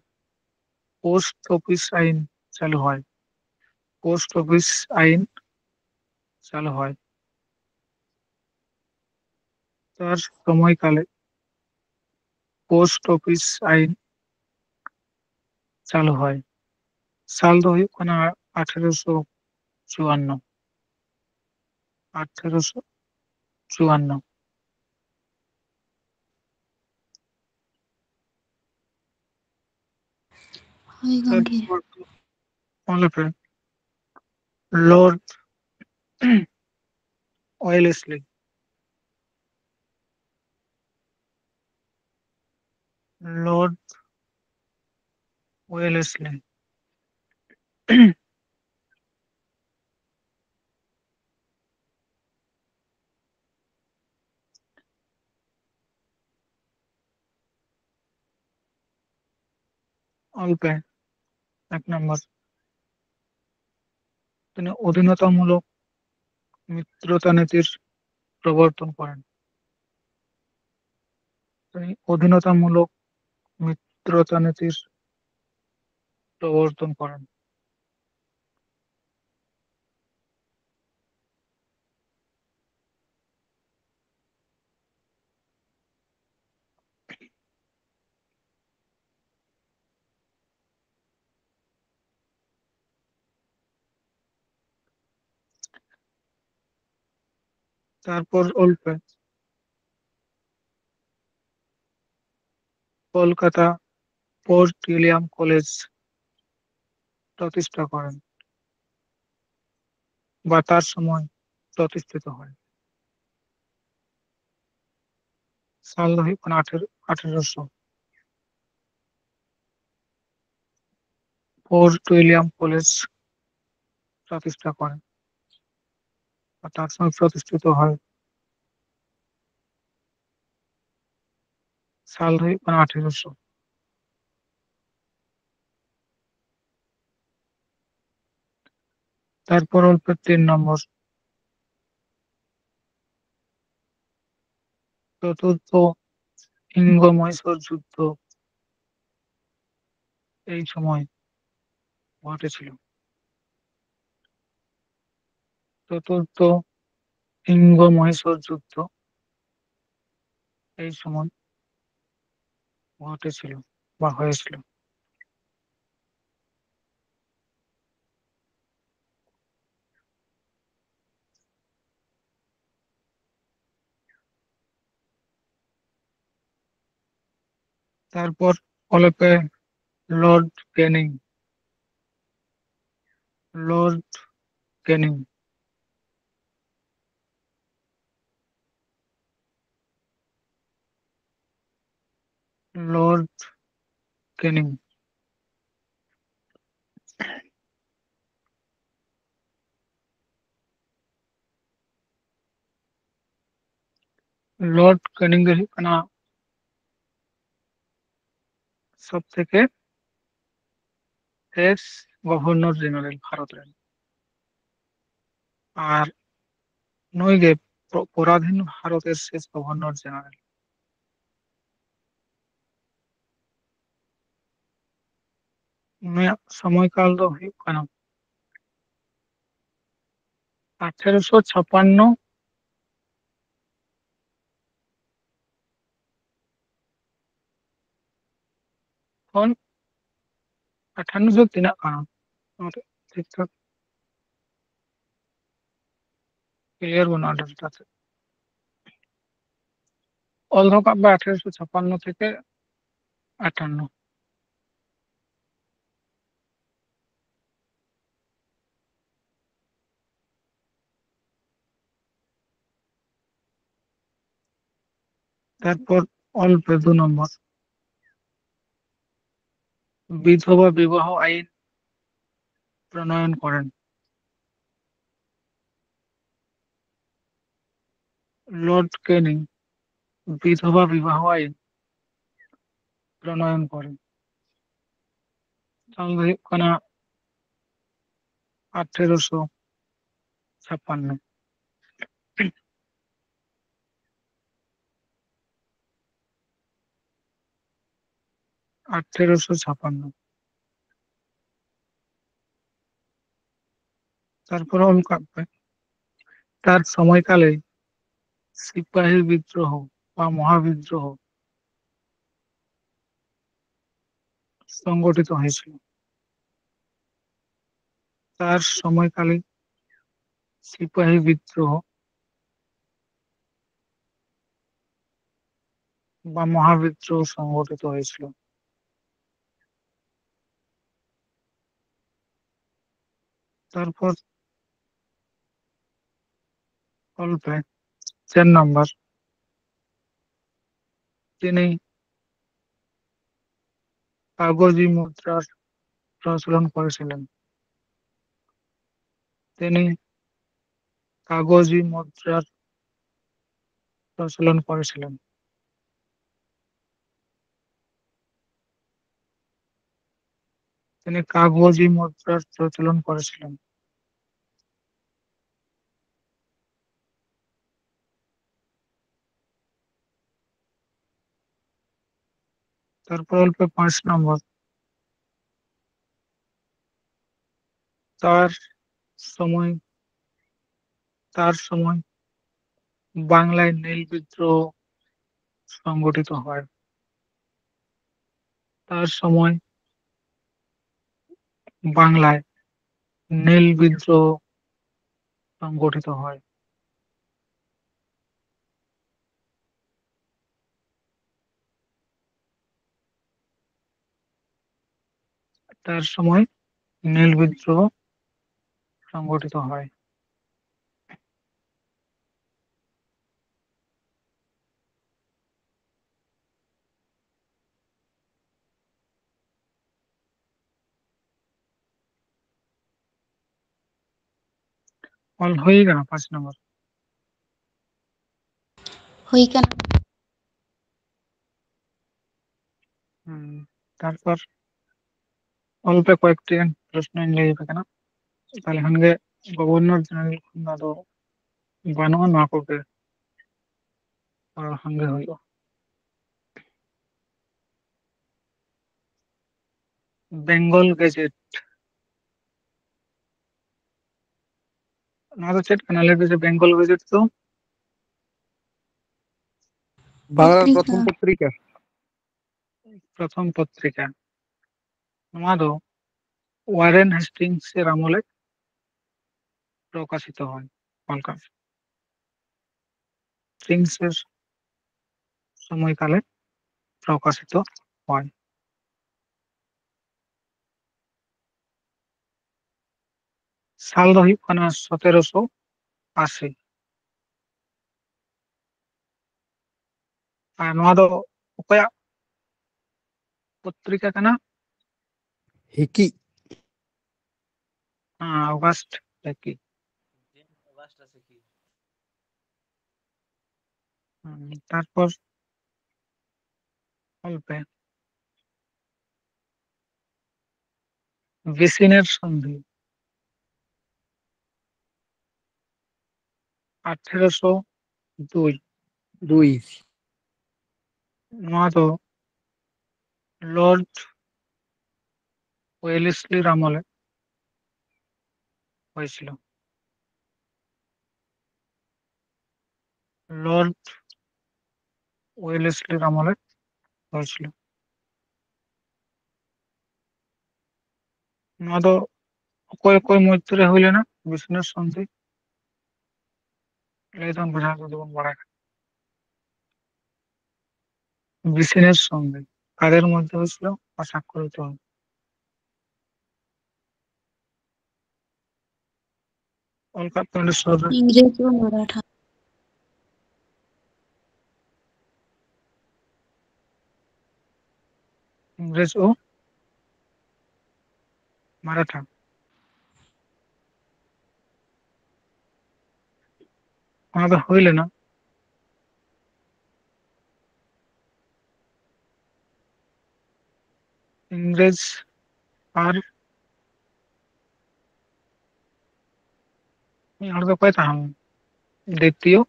পোস্ট অফিস আইন চালু হয়। পোস্ট অফিস আইন চালু হয়। তার সময়কালে পোস্ট অফিস আইন চালু হয়। সাল ᱫᱚ ᱦᱩᱭᱩᱜ ᱠᱟᱱᱟ ᱟᱴᱷᱮᱨᱚᱥᱚ ᱪᱩᱣᱟᱱᱱᱚ᱾ ᱟᱴᱷᱮᱨᱚᱥᱚ ᱪᱩᱣᱟᱱᱱᱚ᱾ ᱦᱳᱭ ᱜᱚᱢᱠᱮ᱾ ᱛᱟᱨᱯᱚᱨ ᱚᱞ ᱯᱮ, ᱞᱚᱨᱰ ᱣᱮᱞᱮᱥᱞᱤ᱾ ᱞᱚᱨᱰ ᱣᱮᱞᱮᱥᱞᱤ᱾ ᱚᱞ ᱯᱮ, ᱮᱠ ᱱᱚᱢᱵᱚᱨ᱾ তিনি অধীনতামূলক মিত্রতা নীতির প্রবর্তন করেন। তিনি অধীনতামূলক মিত্রতা নীতির প্রবর্তন করেন। তারপর অল্পে কলকাতা ফোর্ট উইলিয়াম কলেজ প্রতিষ্ঠা করেন বা তার সময় প্রতিষ্ঠিত হয়। সাল হয়ে মানে আঠেরো আঠেরোশো। ফোর্ট উইলিয়াম কলেজ প্রতিষ্ঠা করেন বা তার সময় প্রতিষ্ঠিত হয়। সাল হয়ে মানে আঠেরোশো। তারপর অল্প তিন নম্বর, চতুর্থ সিংহ মহীশূর যুদ্ধ এই সময় ঘটেছিল। চতুর্থ সিংহ মহীশূর যুদ্ধ এই সময় ঘটেছিল বা হয়েছিল। তারপর অল্পে lord Canning, lord Canning, lord Canning. Lord Canning ᱫᱚ ᱦᱩᱭᱩᱜ ᱠᱟᱱᱟ ᱥᱚᱵ ᱛᱷᱮᱠᱮ ᱥᱮᱥ ᱜᱚᱵᱷᱚᱨᱱᱚᱨ ᱡᱮᱱᱟᱨᱮᱞ ᱵᱷᱟᱨᱚᱛ ᱨᱮᱱ᱾ ᱟᱨ ᱱᱩᱭ ᱜᱮ ᱯᱚᱨᱟᱫᱷᱤᱱ ᱵᱷᱟᱨᱚᱛ ᱨᱮᱱ ᱥᱮᱥ ᱜᱚᱵᱷᱚᱨᱱᱚᱨ ᱡᱮᱱᱟᱨᱮᱞ᱾ ᱩᱱᱤᱭᱟᱜ ᱥᱚᱢᱚᱭ ᱠᱟᱞ ᱫᱚ ᱦᱩᱭᱩᱜ ᱠᱟᱱᱟ ᱟᱴᱷᱮᱨᱚᱥᱚ ᱪᱷᱟᱯᱟᱱᱱᱚ ᱠᱷᱚᱱ ᱟᱴᱷᱟᱱᱱᱚ ᱫᱚ ᱛᱤᱱᱟᱹᱜ ᱠᱟᱱᱟ? ᱱᱚᱣᱟ ᱴᱷᱤᱠ ᱴᱷᱟᱠ ᱠᱞᱤᱭᱟᱨ ᱵᱟᱹᱱᱩᱜᱼᱟ ᱰᱮᱴᱟ ᱛᱮ᱾ ᱚᱞ ᱫᱚᱦᱚ ᱠᱟᱜ ᱯᱮ ᱟᱴᱷᱮᱨᱚᱥᱚ ᱪᱷᱟᱯᱟᱱᱱᱚ ᱛᱷᱮᱠᱮ ᱟᱴᱷᱟᱱᱱᱚ᱾ তারপর অল্পে দু নম্বর, বিধবা বিবাহ আইন প্রণয়ন করেন। লর্ড ক্যানিং বিধবা বিবাহ আইন প্রণয়ন করেন। তাহলে ᱦᱩᱭᱩᱜ ᱠᱟᱱᱟ ᱟᱴᱷᱮᱨᱚᱥᱚ ᱪᱷᱟᱯᱟᱱᱱᱚ᱾ ᱟᱴᱷᱮᱨᱚᱥᱚ ᱪᱷᱟᱯᱟᱱᱱᱚ᱾ ᱛᱟᱨᱯᱚᱨᱮ ᱚᱞ ᱠᱟᱜ ᱯᱮ, তার সময়কালে সিপাহী বিদ্রোহ বা মহাবিদ্রোহ সংগঠিত হয়েছিল। তার সময়কালে সিপাহী বিদ্রোহ বা মহাবিদ্রোহ সংগঠিত হয়েছিল। তারপর অল্পে চার নম্বর, তিনি কাগজি মুদ্রার প্রচলন করেছিলেন। তিনি কাগজি মুদ্রার প্রচলন করেছিলেন। তিনি কাগজি মুদ্রার প্রচলন করেছিলেন। তারপর অল্পে পাঁচ নম্বর, তার সময়, তার সময় বাংলায় নীল বিদ্রোহ সংগঠিত হয়। তার সময় বাংলায় নীল বিদ্রোহ সংগঠিত হয়। তার সময় নীল বিদ্রোহ সংগঠিত হয়। ᱚᱞ ᱦᱩᱭ ᱠᱟᱱᱟ ᱯᱟᱸᱪ ᱱᱚᱢᱵᱚᱨ᱾ ᱦᱩᱭ ᱠᱟᱱᱟ᱾ ᱦᱩᱸ, ᱛᱟᱨᱯᱚᱨ ᱚᱞ ᱯᱮ, ᱠᱚᱭᱮᱠᱴᱤ ᱜᱟᱱ ᱯᱨᱚᱥᱱᱚᱧ ᱞᱟᱹᱭ ᱟᱯᱮ ᱠᱟᱱᱟ, ᱛᱟᱦᱞᱮ ᱠᱷᱟᱱ ᱜᱮ ᱜᱚᱵᱷᱚᱨᱱᱚᱨ ᱡᱮᱱᱟᱨᱮᱞ ᱠᱷᱚᱱ ᱫᱚ ᱟᱫᱚ ᱵᱟᱹᱱᱩᱜᱼᱟ, ᱱᱚᱣᱟ ᱠᱚᱜᱮ ᱨᱚᱲ ᱠᱷᱟᱱ ᱜᱮ ᱦᱩᱭᱩᱜᱼᱟ᱾ ᱵᱮᱝᱜᱚᱞ ᱜᱮᱡᱮᱴ, ᱱᱚᱣᱟ ᱫᱚ ᱪᱮᱫ ᱠᱟᱱᱟ ᱞᱟᱹᱭ ᱯᱮᱥᱮ? ᱵᱮᱝᱜᱚᱞ ᱜᱮᱡᱮᱴ ᱫᱚ ᱵᱟᱝᱞᱟ ᱯᱚᱛᱨᱤᱠᱟ᱾ ᱯᱨᱚᱛᱷᱚᱢ ᱯᱚᱛᱨᱤᱠᱟ᱾ ᱯᱨᱚᱛᱷᱚᱢ ᱯᱚᱛᱨᱤᱠᱟ᱾ ᱱᱚᱣᱟ ᱫᱚ ᱳᱣᱟᱨᱮᱱ ᱦᱮᱥᱴᱤᱝᱥ এর আমলে প্রকাশিত হয়। ওয়েলকাম। হেস্টিংস এর সময়কালে প্রকাশিত হয়। ᱥᱟᱞ ᱫᱚ ᱦᱩᱭᱩᱜ ᱠᱟᱱᱟ ᱥᱚᱛᱮᱨᱚᱥᱚ ᱟᱥᱤ᱾ ᱟᱨ ᱱᱚᱣᱟ ᱫᱚ ᱚᱠᱚᱭᱟᱜ ᱯᱚᱛᱨᱤᱠᱟ ᱠᱟᱱᱟ? ᱦᱤᱠᱤ᱾ ᱦᱮᱸ, ᱚᱜᱟᱥᱴ ᱦᱤᱠᱤ᱾ ᱦᱩᱸ, ᱛᱟᱨᱯᱚᱨ ᱚᱞ ᱯᱮ᱾ ᱵᱮᱥᱤᱱᱮᱨ ᱥᱚᱱᱫᱷᱤ, ᱟᱴᱷᱮᱨᱚᱥᱚ ᱫᱩᱭ᱾ ᱫᱩᱭ᱾ ᱱᱚᱣᱟ ᱫᱚ ᱞᱚᱨᱰ ᱣᱮᱞᱮᱥᱞᱤ ᱟᱢᱚᱞ ᱨᱮ হয়েছিল। লর্ড ওয়েলেসলির আমলে হয়েছিল। ᱱᱚᱣᱟ ᱫᱚ ᱚᱠᱚᱭ ᱚᱠᱚᱭ ᱢᱚᱫᱽᱫᱷᱮ ᱨᱮ ᱦᱩᱭ ᱞᱮᱱᱟ ᱵᱤᱥᱱᱮᱥ ᱥᱚᱱᱫᱷᱤ? ᱞᱟᱹᱭ ᱛᱟᱵᱚᱱ ᱵᱚᱭᱦᱟ ᱠᱚ ᱡᱩᱫᱤ ᱵᱚᱱ ᱵᱟᱲᱟᱭ ᱠᱷᱟᱱ᱾ ᱵᱤᱥᱱᱮᱥ ᱥᱚᱱᱫᱷᱤ ᱠᱟদের মধ্যে হয়েছিল? বা স্বাক্ষরিত হয়। ᱚᱞ ᱠᱟᱜ ᱯᱮ ᱚᱸᱰᱮ ᱥᱩᱨ ᱨᱮ᱾ ᱤᱝᱨᱮᱡᱽ ᱠᱚ ᱢᱟᱨᱟᱴᱷᱟ᱾ ᱤᱝᱨᱮᱡᱽ ᱳ ᱢᱟᱨᱟᱴᱷᱟ᱾ ᱚᱱᱟ ᱫᱚ ᱦᱩᱭ ᱞᱮᱱᱟ ᱤᱝᱨᱮᱡᱽ ᱟᱨ ᱢᱤᱫ ᱦᱚᱲ ᱫᱚ ᱚᱠᱚᱭ ᱛᱟᱦᱮᱸ ᱞᱮᱱᱟ? ᱫᱤᱛᱤᱭᱚ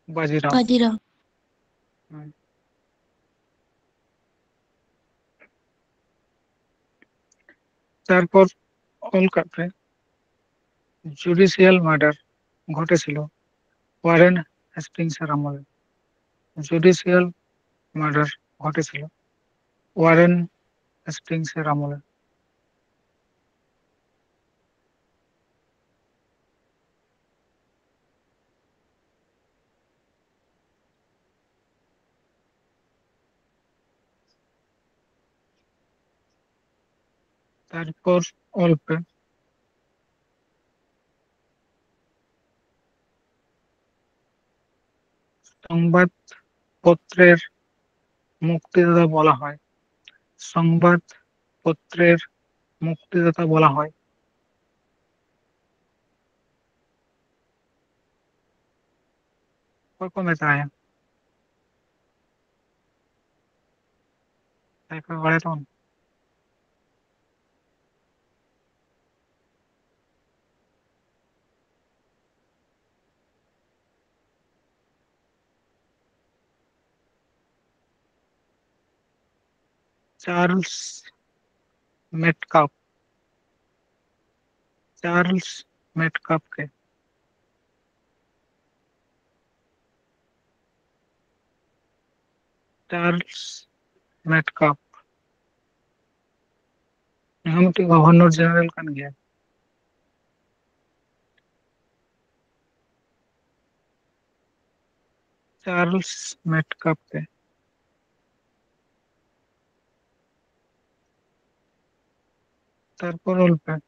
ᱵᱟᱡᱤᱨᱟᱣ᱾ ᱵᱟᱡᱤᱨᱟᱣ᱾ ᱦᱮᱸ᱾ ᱛᱟᱨᱯᱚᱨ ᱚᱞ ᱠᱟᱜ ᱯᱮ, ᱡᱩᱰᱤᱥᱤᱭᱟᱞ ᱢᱟᱨᱰᱟᱨ ᱜᱷᱚᱴᱮ ছিল ওয়ারেন হেস্টিংসের আমলে। জুডিশিয়াল মার্ডার ঘটেছিল ওয়ারেন হেস্টিংসের আমলে। ᱛᱟᱨᱯᱚᱨ ᱚᱞ ᱯᱮ, সংবাদপত্রের মুক্তিদাতা বলা হয়। সংবাদপত্রের মুক্তিদাতা বলা হয়। ᱚᱠᱚᱭ ᱠᱚ ᱢᱮᱛᱟᱭᱟ? ᱚᱠᱚᱭ ᱠᱚ ᱵᱟᱲᱟᱭ ᱛᱟᱵᱚᱱ? ᱪᱟᱨᱞᱥ ᱢᱮᱴᱠᱟᱯ᱾ ᱪᱟᱨᱞᱥ ᱢᱮᱴᱠᱟᱯ ᱠᱮ᱾ ᱪᱟᱨᱞᱥ ᱢᱮᱴᱠᱟᱯ, ᱩᱱᱤ ᱦᱚᱸ ᱢᱤᱫᱴᱤᱡ ᱜᱚᱵᱷᱚᱨᱱᱚᱨ ᱡᱮᱱᱟᱨᱮᱞ ᱠᱟᱱ ᱜᱮᱭᱟ᱾ ᱪᱟᱨᱞᱥ ᱢᱮᱴᱠᱟᱯ ᱛᱮ᱾ ᱛᱟᱨᱯᱚᱨ ᱚᱞ ᱯᱮ,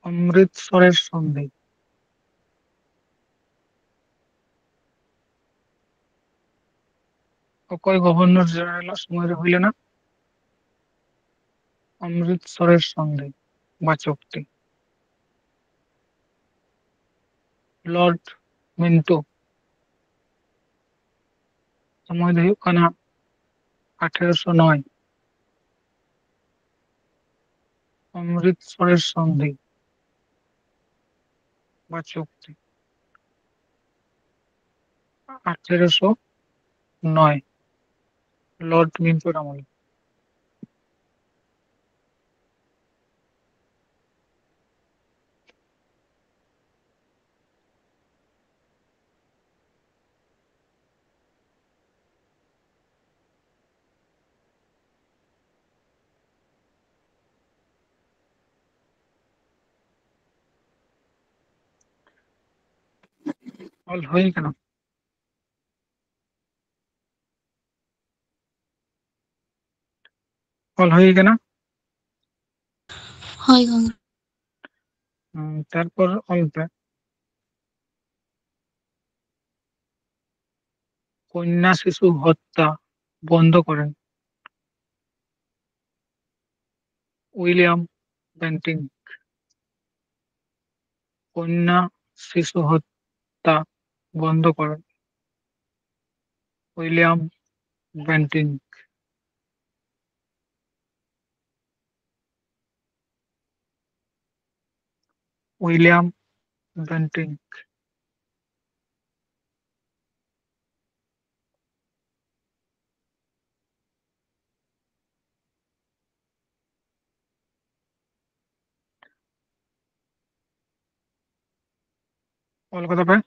ᱚᱢᱨᱤᱛᱥᱚᱨᱮᱨ ᱥᱚᱱᱫᱷᱤ᱾ ᱚᱠᱚᱭ ᱜᱚᱵᱷᱚᱨᱱᱚᱨ ᱡᱮᱱᱟᱨᱮᱞ ᱥᱚᱢᱚᱭ ᱨᱮ ᱦᱩᱭ ᱞᱮᱱᱟ? ᱚᱢᱨᱤᱛᱥᱚᱨᱮᱨ ᱥᱚᱱᱫᱷᱤ, ᱵᱟᱪᱚᱠ ᱛᱮ᱾ Lord Mint. ᱥᱚᱢᱚᱭ ᱫᱚ ᱦᱩᱭᱩᱜ ᱠᱟᱱᱟ ᱟᱴᱷᱮᱨᱚᱥᱚ ᱱᱚᱭ᱾ ᱚᱢᱨᱤᱛᱥᱚᱨᱮᱨ ᱥᱚᱱᱫᱷᱤ, ᱵᱟᱪᱚᱠ ᱛᱮ᱾ ᱟᱴᱷᱮᱨᱚᱥᱚ ᱱᱚᱭ, ᱞᱚᱨᱰ ᱢᱤᱱᱴᱳ ᱟᱢᱚᱞ᱾ ᱚᱞ ᱦᱩᱭ ᱠᱟᱱᱟ᱾ ᱚᱞ ᱦᱩᱭ ᱠᱟᱱᱟ᱾ ᱦᱳᱭ ᱜᱚᱝᱠᱮ᱾ ᱦᱩᱸ, ᱛᱟᱨᱯᱚᱨ ᱚᱞ ᱯᱮ᱾ ᱠᱚᱱᱭᱟ ᱥᱤᱥᱩ ᱦᱚᱛᱛᱟ ᱵᱚᱱᱫᱚ ᱠᱚᱨᱮᱱ উইলিয়াম বেন্টিং। কন্যা শিশু হত্যা বন্ধ করো, উইলিয়াম বেন্টিং। William Bentinck. ᱚᱞ ᱠᱟᱫᱟ ᱯᱮ?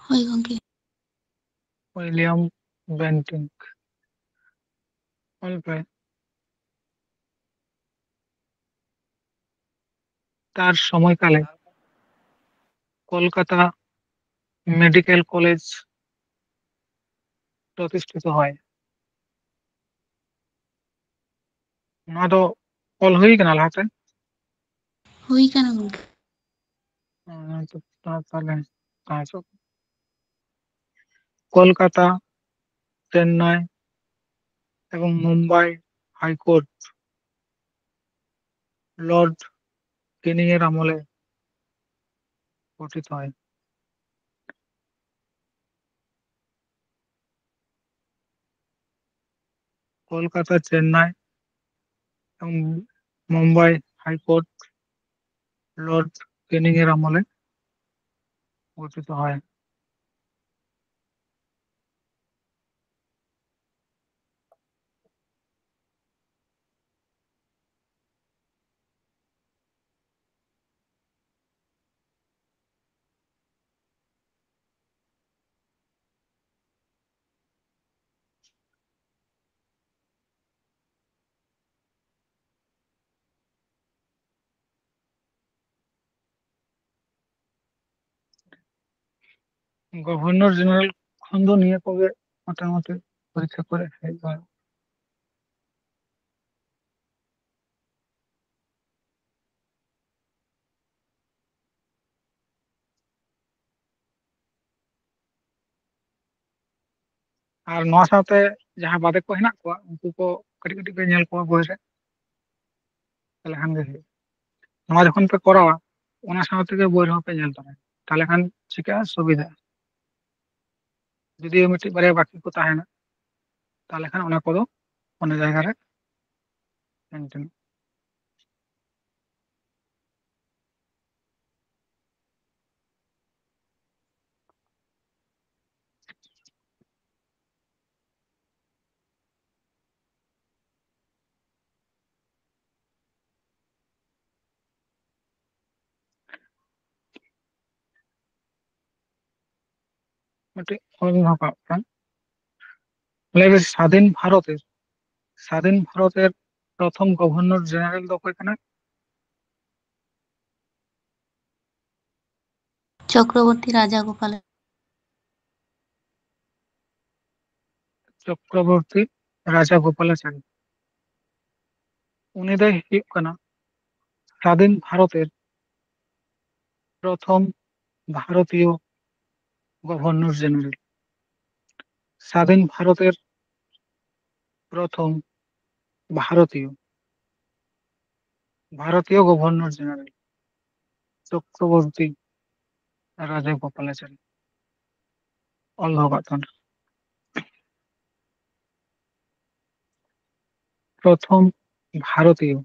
ᱦᱳᱭ ᱜᱚᱝᱠᱮ᱾ William Bentinck. ᱚᱞ ᱯᱮ᱾ তার সময়কালে কলকাতা মেডিকেল কলেজ প্রতিষ্ঠিত হয়। ᱱᱚᱣᱟ ᱫᱚ ᱚᱞ ᱦᱩᱭ ᱠᱟᱱᱟ ᱞᱟᱦᱟᱛᱮ? ᱦᱩᱭ ᱠᱟᱱᱟ ᱜᱚᱝᱠᱮ᱾ ᱦᱮᱸ, ᱛᱚ, ᱛᱟ-, ᱛᱟᱦᱞᱮ ᱛᱟᱦᱮᱸ ᱦᱚᱪᱚ᱾ ᱠᱳᱞᱠᱟᱛᱟ, ᱪᱮᱱᱱᱟᱭ ᱮᱵᱚᱝ ᱢᱩᱢᱵᱟᱭ ᱦᱟᱭ ᱠᱳᱨᱴ ᱞᱚᱨᱰ ᱠᱮᱱᱤᱝ ᱮᱨ ᱟᱢᱚᱞᱮ ᱜᱚᱴᱷᱤᱛ ᱦᱚᱭ᱾ ᱠᱳᱞᱠᱟᱛᱟ, ᱪᱮᱱᱱᱟᱭ ᱮᱵᱚᱝ ᱢᱩᱢᱵᱟᱭ ᱦᱟᱭ ᱠᱳᱨᱴ ᱞᱚᱨᱰ ᱠᱮᱱᱤᱝ ᱮᱨ ᱟᱢᱚᱞᱮ ᱜᱚᱴᱷᱤᱛ ᱦᱚᱭ᱾ ᱜᱚᱵᱷᱚᱨᱱᱚᱨ ᱡᱮᱱᱟᱨᱮᱞ ᱠᱷᱚᱱ ᱫᱚ ᱱᱤᱭᱟᱹ ᱠᱚᱜᱮ ᱢᱚᱴᱟᱢᱩᱴᱤ ᱯᱚᱨᱤᱠᱠᱷᱟ ᱠᱚᱨᱮ ᱦᱮᱡ ᱵᱟᱲᱟᱜᱼᱟ᱾ ᱟᱨ ᱱᱚᱣᱟ ᱥᱟᱶᱛᱮ ᱡᱟᱦᱟᱸ ᱵᱟᱫᱮ ᱠᱚ ᱦᱮᱱᱟᱜ ᱠᱚᱣᱟ, ᱩᱱᱠᱩ ᱠᱚ ᱠᱟᱹᱴᱤᱡ ᱠᱟᱹᱴᱤᱡ ᱯᱮ ᱧᱮᱞ ᱠᱚᱣᱟ ᱵᱳᱭ ᱨᱮ, ᱛᱟᱦᱞᱮ ᱠᱷᱟᱱ ᱜᱮ ᱦᱩᱭᱩᱜᱼᱟ᱾ ᱱᱚᱣᱟ ᱡᱚᱠᱷᱚᱱ ᱯᱮ ᱠᱚᱨᱟᱣᱟ, ᱚᱱᱟ ᱥᱟᱶ ᱛᱮᱜᱮ ᱵᱳᱭ ᱨᱮᱦᱚᱸ ᱯᱮ ᱧᱮᱞ ᱛᱚᱨᱟᱭᱟ, ᱛᱟᱦᱞᱮ ᱠᱷᱟᱱ ᱪᱤᱠᱟᱹᱜᱼᱟ, ᱥᱩᱵᱤᱫᱷᱟᱜᱼᱟ᱾ ᱡᱩᱫᱤ ᱢᱤᱫᱴᱤᱡ ᱵᱟᱨᱭᱟ ᱵᱟᱹᱠᱤ ᱠᱚ ᱛᱟᱦᱮᱱᱟ, ᱛᱟᱦᱞᱮ ᱠᱷᱟᱱ ᱚᱱᱟ ᱠᱚᱫᱚ ᱚᱱᱟ ᱡᱟᱭᱜᱟ ᱨᱮ ᱢᱮᱱᱴᱮᱱ᱾ ᱢᱤᱫᱴᱤᱡ ᱚᱞ ᱫᱚᱦᱚ ᱠᱟᱜ ᱯᱮ᱾ ᱞᱟᱹᱭ ᱵᱤᱱ, ᱥᱟᱫᱷᱤᱱ ᱵᱷᱟᱨᱚᱛ ᱮᱨ, ᱥᱟᱫᱷᱤᱱ ᱵᱷᱟᱨᱚᱛ ᱮᱨ ᱯᱨᱚᱛᱷᱚᱢ ᱜᱚᱵᱷᱚᱨᱱᱚᱨ ᱡᱮᱱᱟᱨᱮᱞ ᱫᱚ ᱚᱠᱚᱭ ᱠᱟᱱᱟᱭ? ᱪᱚᱠᱨᱚᱵᱚᱨᱛᱤ ᱨᱟᱡᱟ ᱜᱳᱯᱟᱞ᱾ ᱪᱚᱠᱨᱚᱵᱚᱨᱛᱤ ᱨᱟᱡᱟ ᱜᱳᱯᱟᱞᱟᱪᱟᱨᱤ᱾ ᱩᱱᱤ ᱫᱚᱭ ᱦᱩᱭᱩᱜ ᱠᱟᱱᱟ ᱥᱟᱫᱷᱤᱱ ᱵᱷᱟᱨᱚᱛ ᱮᱨ ᱯᱨᱚᱛᱷᱚᱢ ᱵᱷᱟᱨᱚᱛᱤᱭᱚ ᱜᱚᱵᱷᱚᱨᱱᱚᱨ ᱡᱮᱱᱟᱨᱮᱞ᱾ ᱥᱟᱫᱷᱤᱱ ᱵᱷᱟᱨᱚᱛ ᱮᱨ ᱯᱨᱚᱛᱷᱚᱢ ᱵᱷᱟᱨᱚᱛᱤᱭᱚ, ᱵᱷᱟᱨᱚᱛᱤᱭᱚ ᱜᱚᱵᱷᱚᱨᱱᱚᱨ ᱡᱮᱱᱟᱨᱮᱞ ᱪᱚᱠᱨᱚᱵᱚᱨᱛᱤ ᱨᱟᱡᱟ ᱜᱳᱯᱟᱞᱟᱪᱟᱨᱤ᱾ ᱚᱞ ᱫᱚᱦᱚ ᱠᱟᱜ ᱛᱟᱵᱚᱱ᱾ ᱯᱨᱚᱛᱷᱚᱢ ᱵᱷᱟᱨᱚᱛᱤᱭᱚ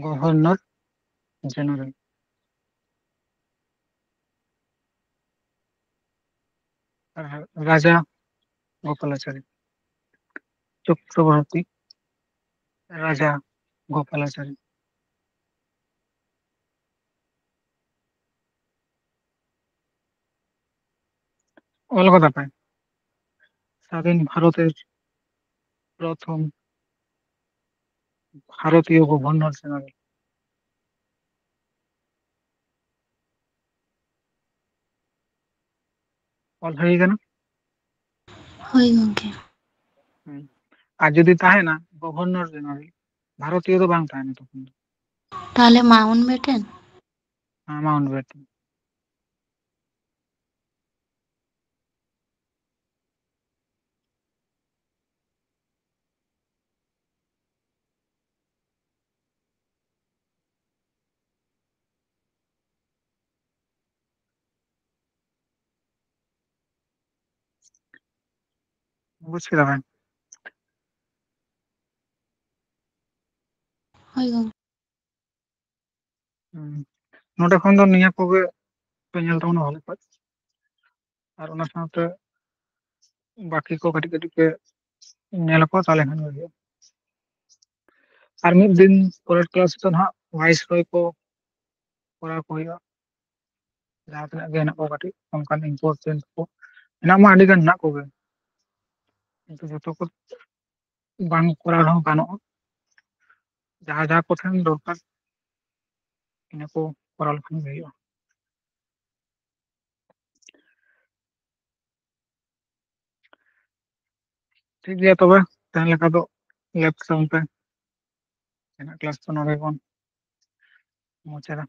ᱜᱚᱵᱷᱚᱨᱱᱚᱨ ᱡᱮᱱᱟᱨᱮᱞ, ᱨᱟᱡᱟ ᱜᱳᱯᱟᱞᱟᱪᱟᱨᱤ, ᱪᱚᱠᱨᱚᱵᱚᱨᱛᱤ ᱨᱟᱡᱟ ᱜᱳᱯᱟᱞᱟᱪᱟᱨᱤ᱾ ᱚᱞ ᱠᱟᱫᱟ ᱯᱮ? ᱥᱟᱫᱷᱤᱱ ᱵᱷᱟᱨᱚᱛ ᱮᱨ ᱯᱨᱚᱛᱷᱚᱢ ᱵᱷᱟᱨᱚᱛᱤᱭᱚ ᱜᱚᱵᱷᱚᱨᱱᱚᱨ ᱡᱮᱱᱟᱨᱮᱞ᱾ ᱚᱞ ᱦᱩᱭ ᱠᱟᱱᱟ? ᱦᱳᱭ ᱜᱚᱝᱠᱮ᱾ ᱦᱩᱸ᱾ ᱟᱨ ᱡᱩᱫᱤ ᱛᱟᱦᱮᱱᱟ ᱜᱚᱵᱷᱚᱨᱱᱚᱨ ᱡᱮᱱᱟᱨᱮᱞ, ᱵᱷᱟᱨᱚᱛᱤᱭᱚ ᱫᱚ ᱵᱟᱝ ᱛᱟᱦᱮᱱᱟ ᱛᱚᱠᱷᱚᱱ ᱫᱚ᱾ ᱛᱟᱦᱞᱮ ᱢᱟᱣᱩᱱᱴ ᱵᱮᱴᱮᱱ? ᱦᱮᱸ, ᱢᱟᱣᱩᱱᱴ ᱵᱮᱴᱮᱱ᱾ ᱵᱩᱡᱽ ᱠᱮᱫᱟ ᱵᱮᱱ? ᱦᱳᱭ ᱜᱚᱝᱠᱮ᱾ ᱦᱩᱸ᱾ ᱱᱚᱰᱮ ᱠᱷᱚᱱ ᱫᱚ ᱱᱤᱭᱟᱹ ᱠᱚᱜᱮ ᱯᱮ ᱧᱮᱞ ᱛᱟᱵᱚᱱᱟ ᱵᱷᱟᱞᱮ ᱠᱚᱡ᱾ ᱟᱨ ᱚᱱᱟ ᱥᱟᱶᱛᱮ ᱵᱟᱹᱠᱤ ᱠᱚ ᱠᱟᱹᱴᱤᱡ ᱠᱟᱹᱴᱤᱡ ᱯᱮ ᱧᱮᱞ ᱟᱠᱚ, ᱛᱟᱦᱞᱮ ᱠᱷᱟᱱ ᱜᱮ ᱦᱩᱭᱩᱜᱼᱟ᱾ ᱟᱨ ᱢᱤᱫ ᱫᱤᱱ ᱯᱚᱨᱮᱨ ᱠᱞᱟᱥ ᱨᱮᱫᱚ ᱱᱟᱦᱟᱜ ᱵᱷᱟᱭᱤᱥ ᱨᱚᱭ ᱠᱚ ᱠᱚᱨᱟᱣ ᱠᱚ ᱦᱩᱭᱩᱜᱼᱟ᱾ ᱡᱟᱦᱟᱸ ᱛᱤᱱᱟᱹᱜ ᱜᱮ ᱦᱮᱱᱟᱜ ᱠᱚᱣᱟ ᱠᱟᱹᱴᱤᱡ ᱚᱱᱠᱟᱱ ᱤᱢᱯᱚᱨᱴᱮᱱᱴ ᱠᱚ, ᱦᱮᱱᱟᱜ ᱢᱟ ᱟᱹᱰᱤ ᱜᱟᱱ ᱦᱮᱱᱟᱜ ᱠᱚᱜᱮ, ᱠᱤᱱᱛᱩ ᱡᱚᱛᱚ ᱠᱚ ᱵᱟᱝ ᱠᱚᱨᱟᱣ ᱨᱮᱦᱚᱸ ᱜᱟᱱᱚᱜᱼᱟ᱾ ᱡᱟᱦᱟᱸ ᱡᱟᱦᱟᱸ ᱠᱚᱴᱷᱮᱱ ᱫᱚᱨᱠᱟᱨ, ᱤᱱᱟᱹ ᱠᱚ ᱠᱚᱨᱟᱣ ᱞᱮᱠᱷᱟᱱ ᱜᱮ ᱦᱩᱭᱩᱜᱼᱟ᱾ ᱴᱷᱤᱠ ᱜᱮᱭᱟ, ᱛᱚᱵᱮ ᱛᱮᱦᱮᱧ ᱞᱮᱠᱟ ᱫᱚ ᱞᱮᱵ ᱥᱮᱥᱚᱱ ᱯᱮ᱾ ᱛᱮᱦᱮᱧᱟᱜ ᱠᱞᱟᱥ ᱫᱚ ᱱᱚᱰᱮ ᱵᱚᱱ ᱢᱩᱪᱟᱹᱫᱟ᱾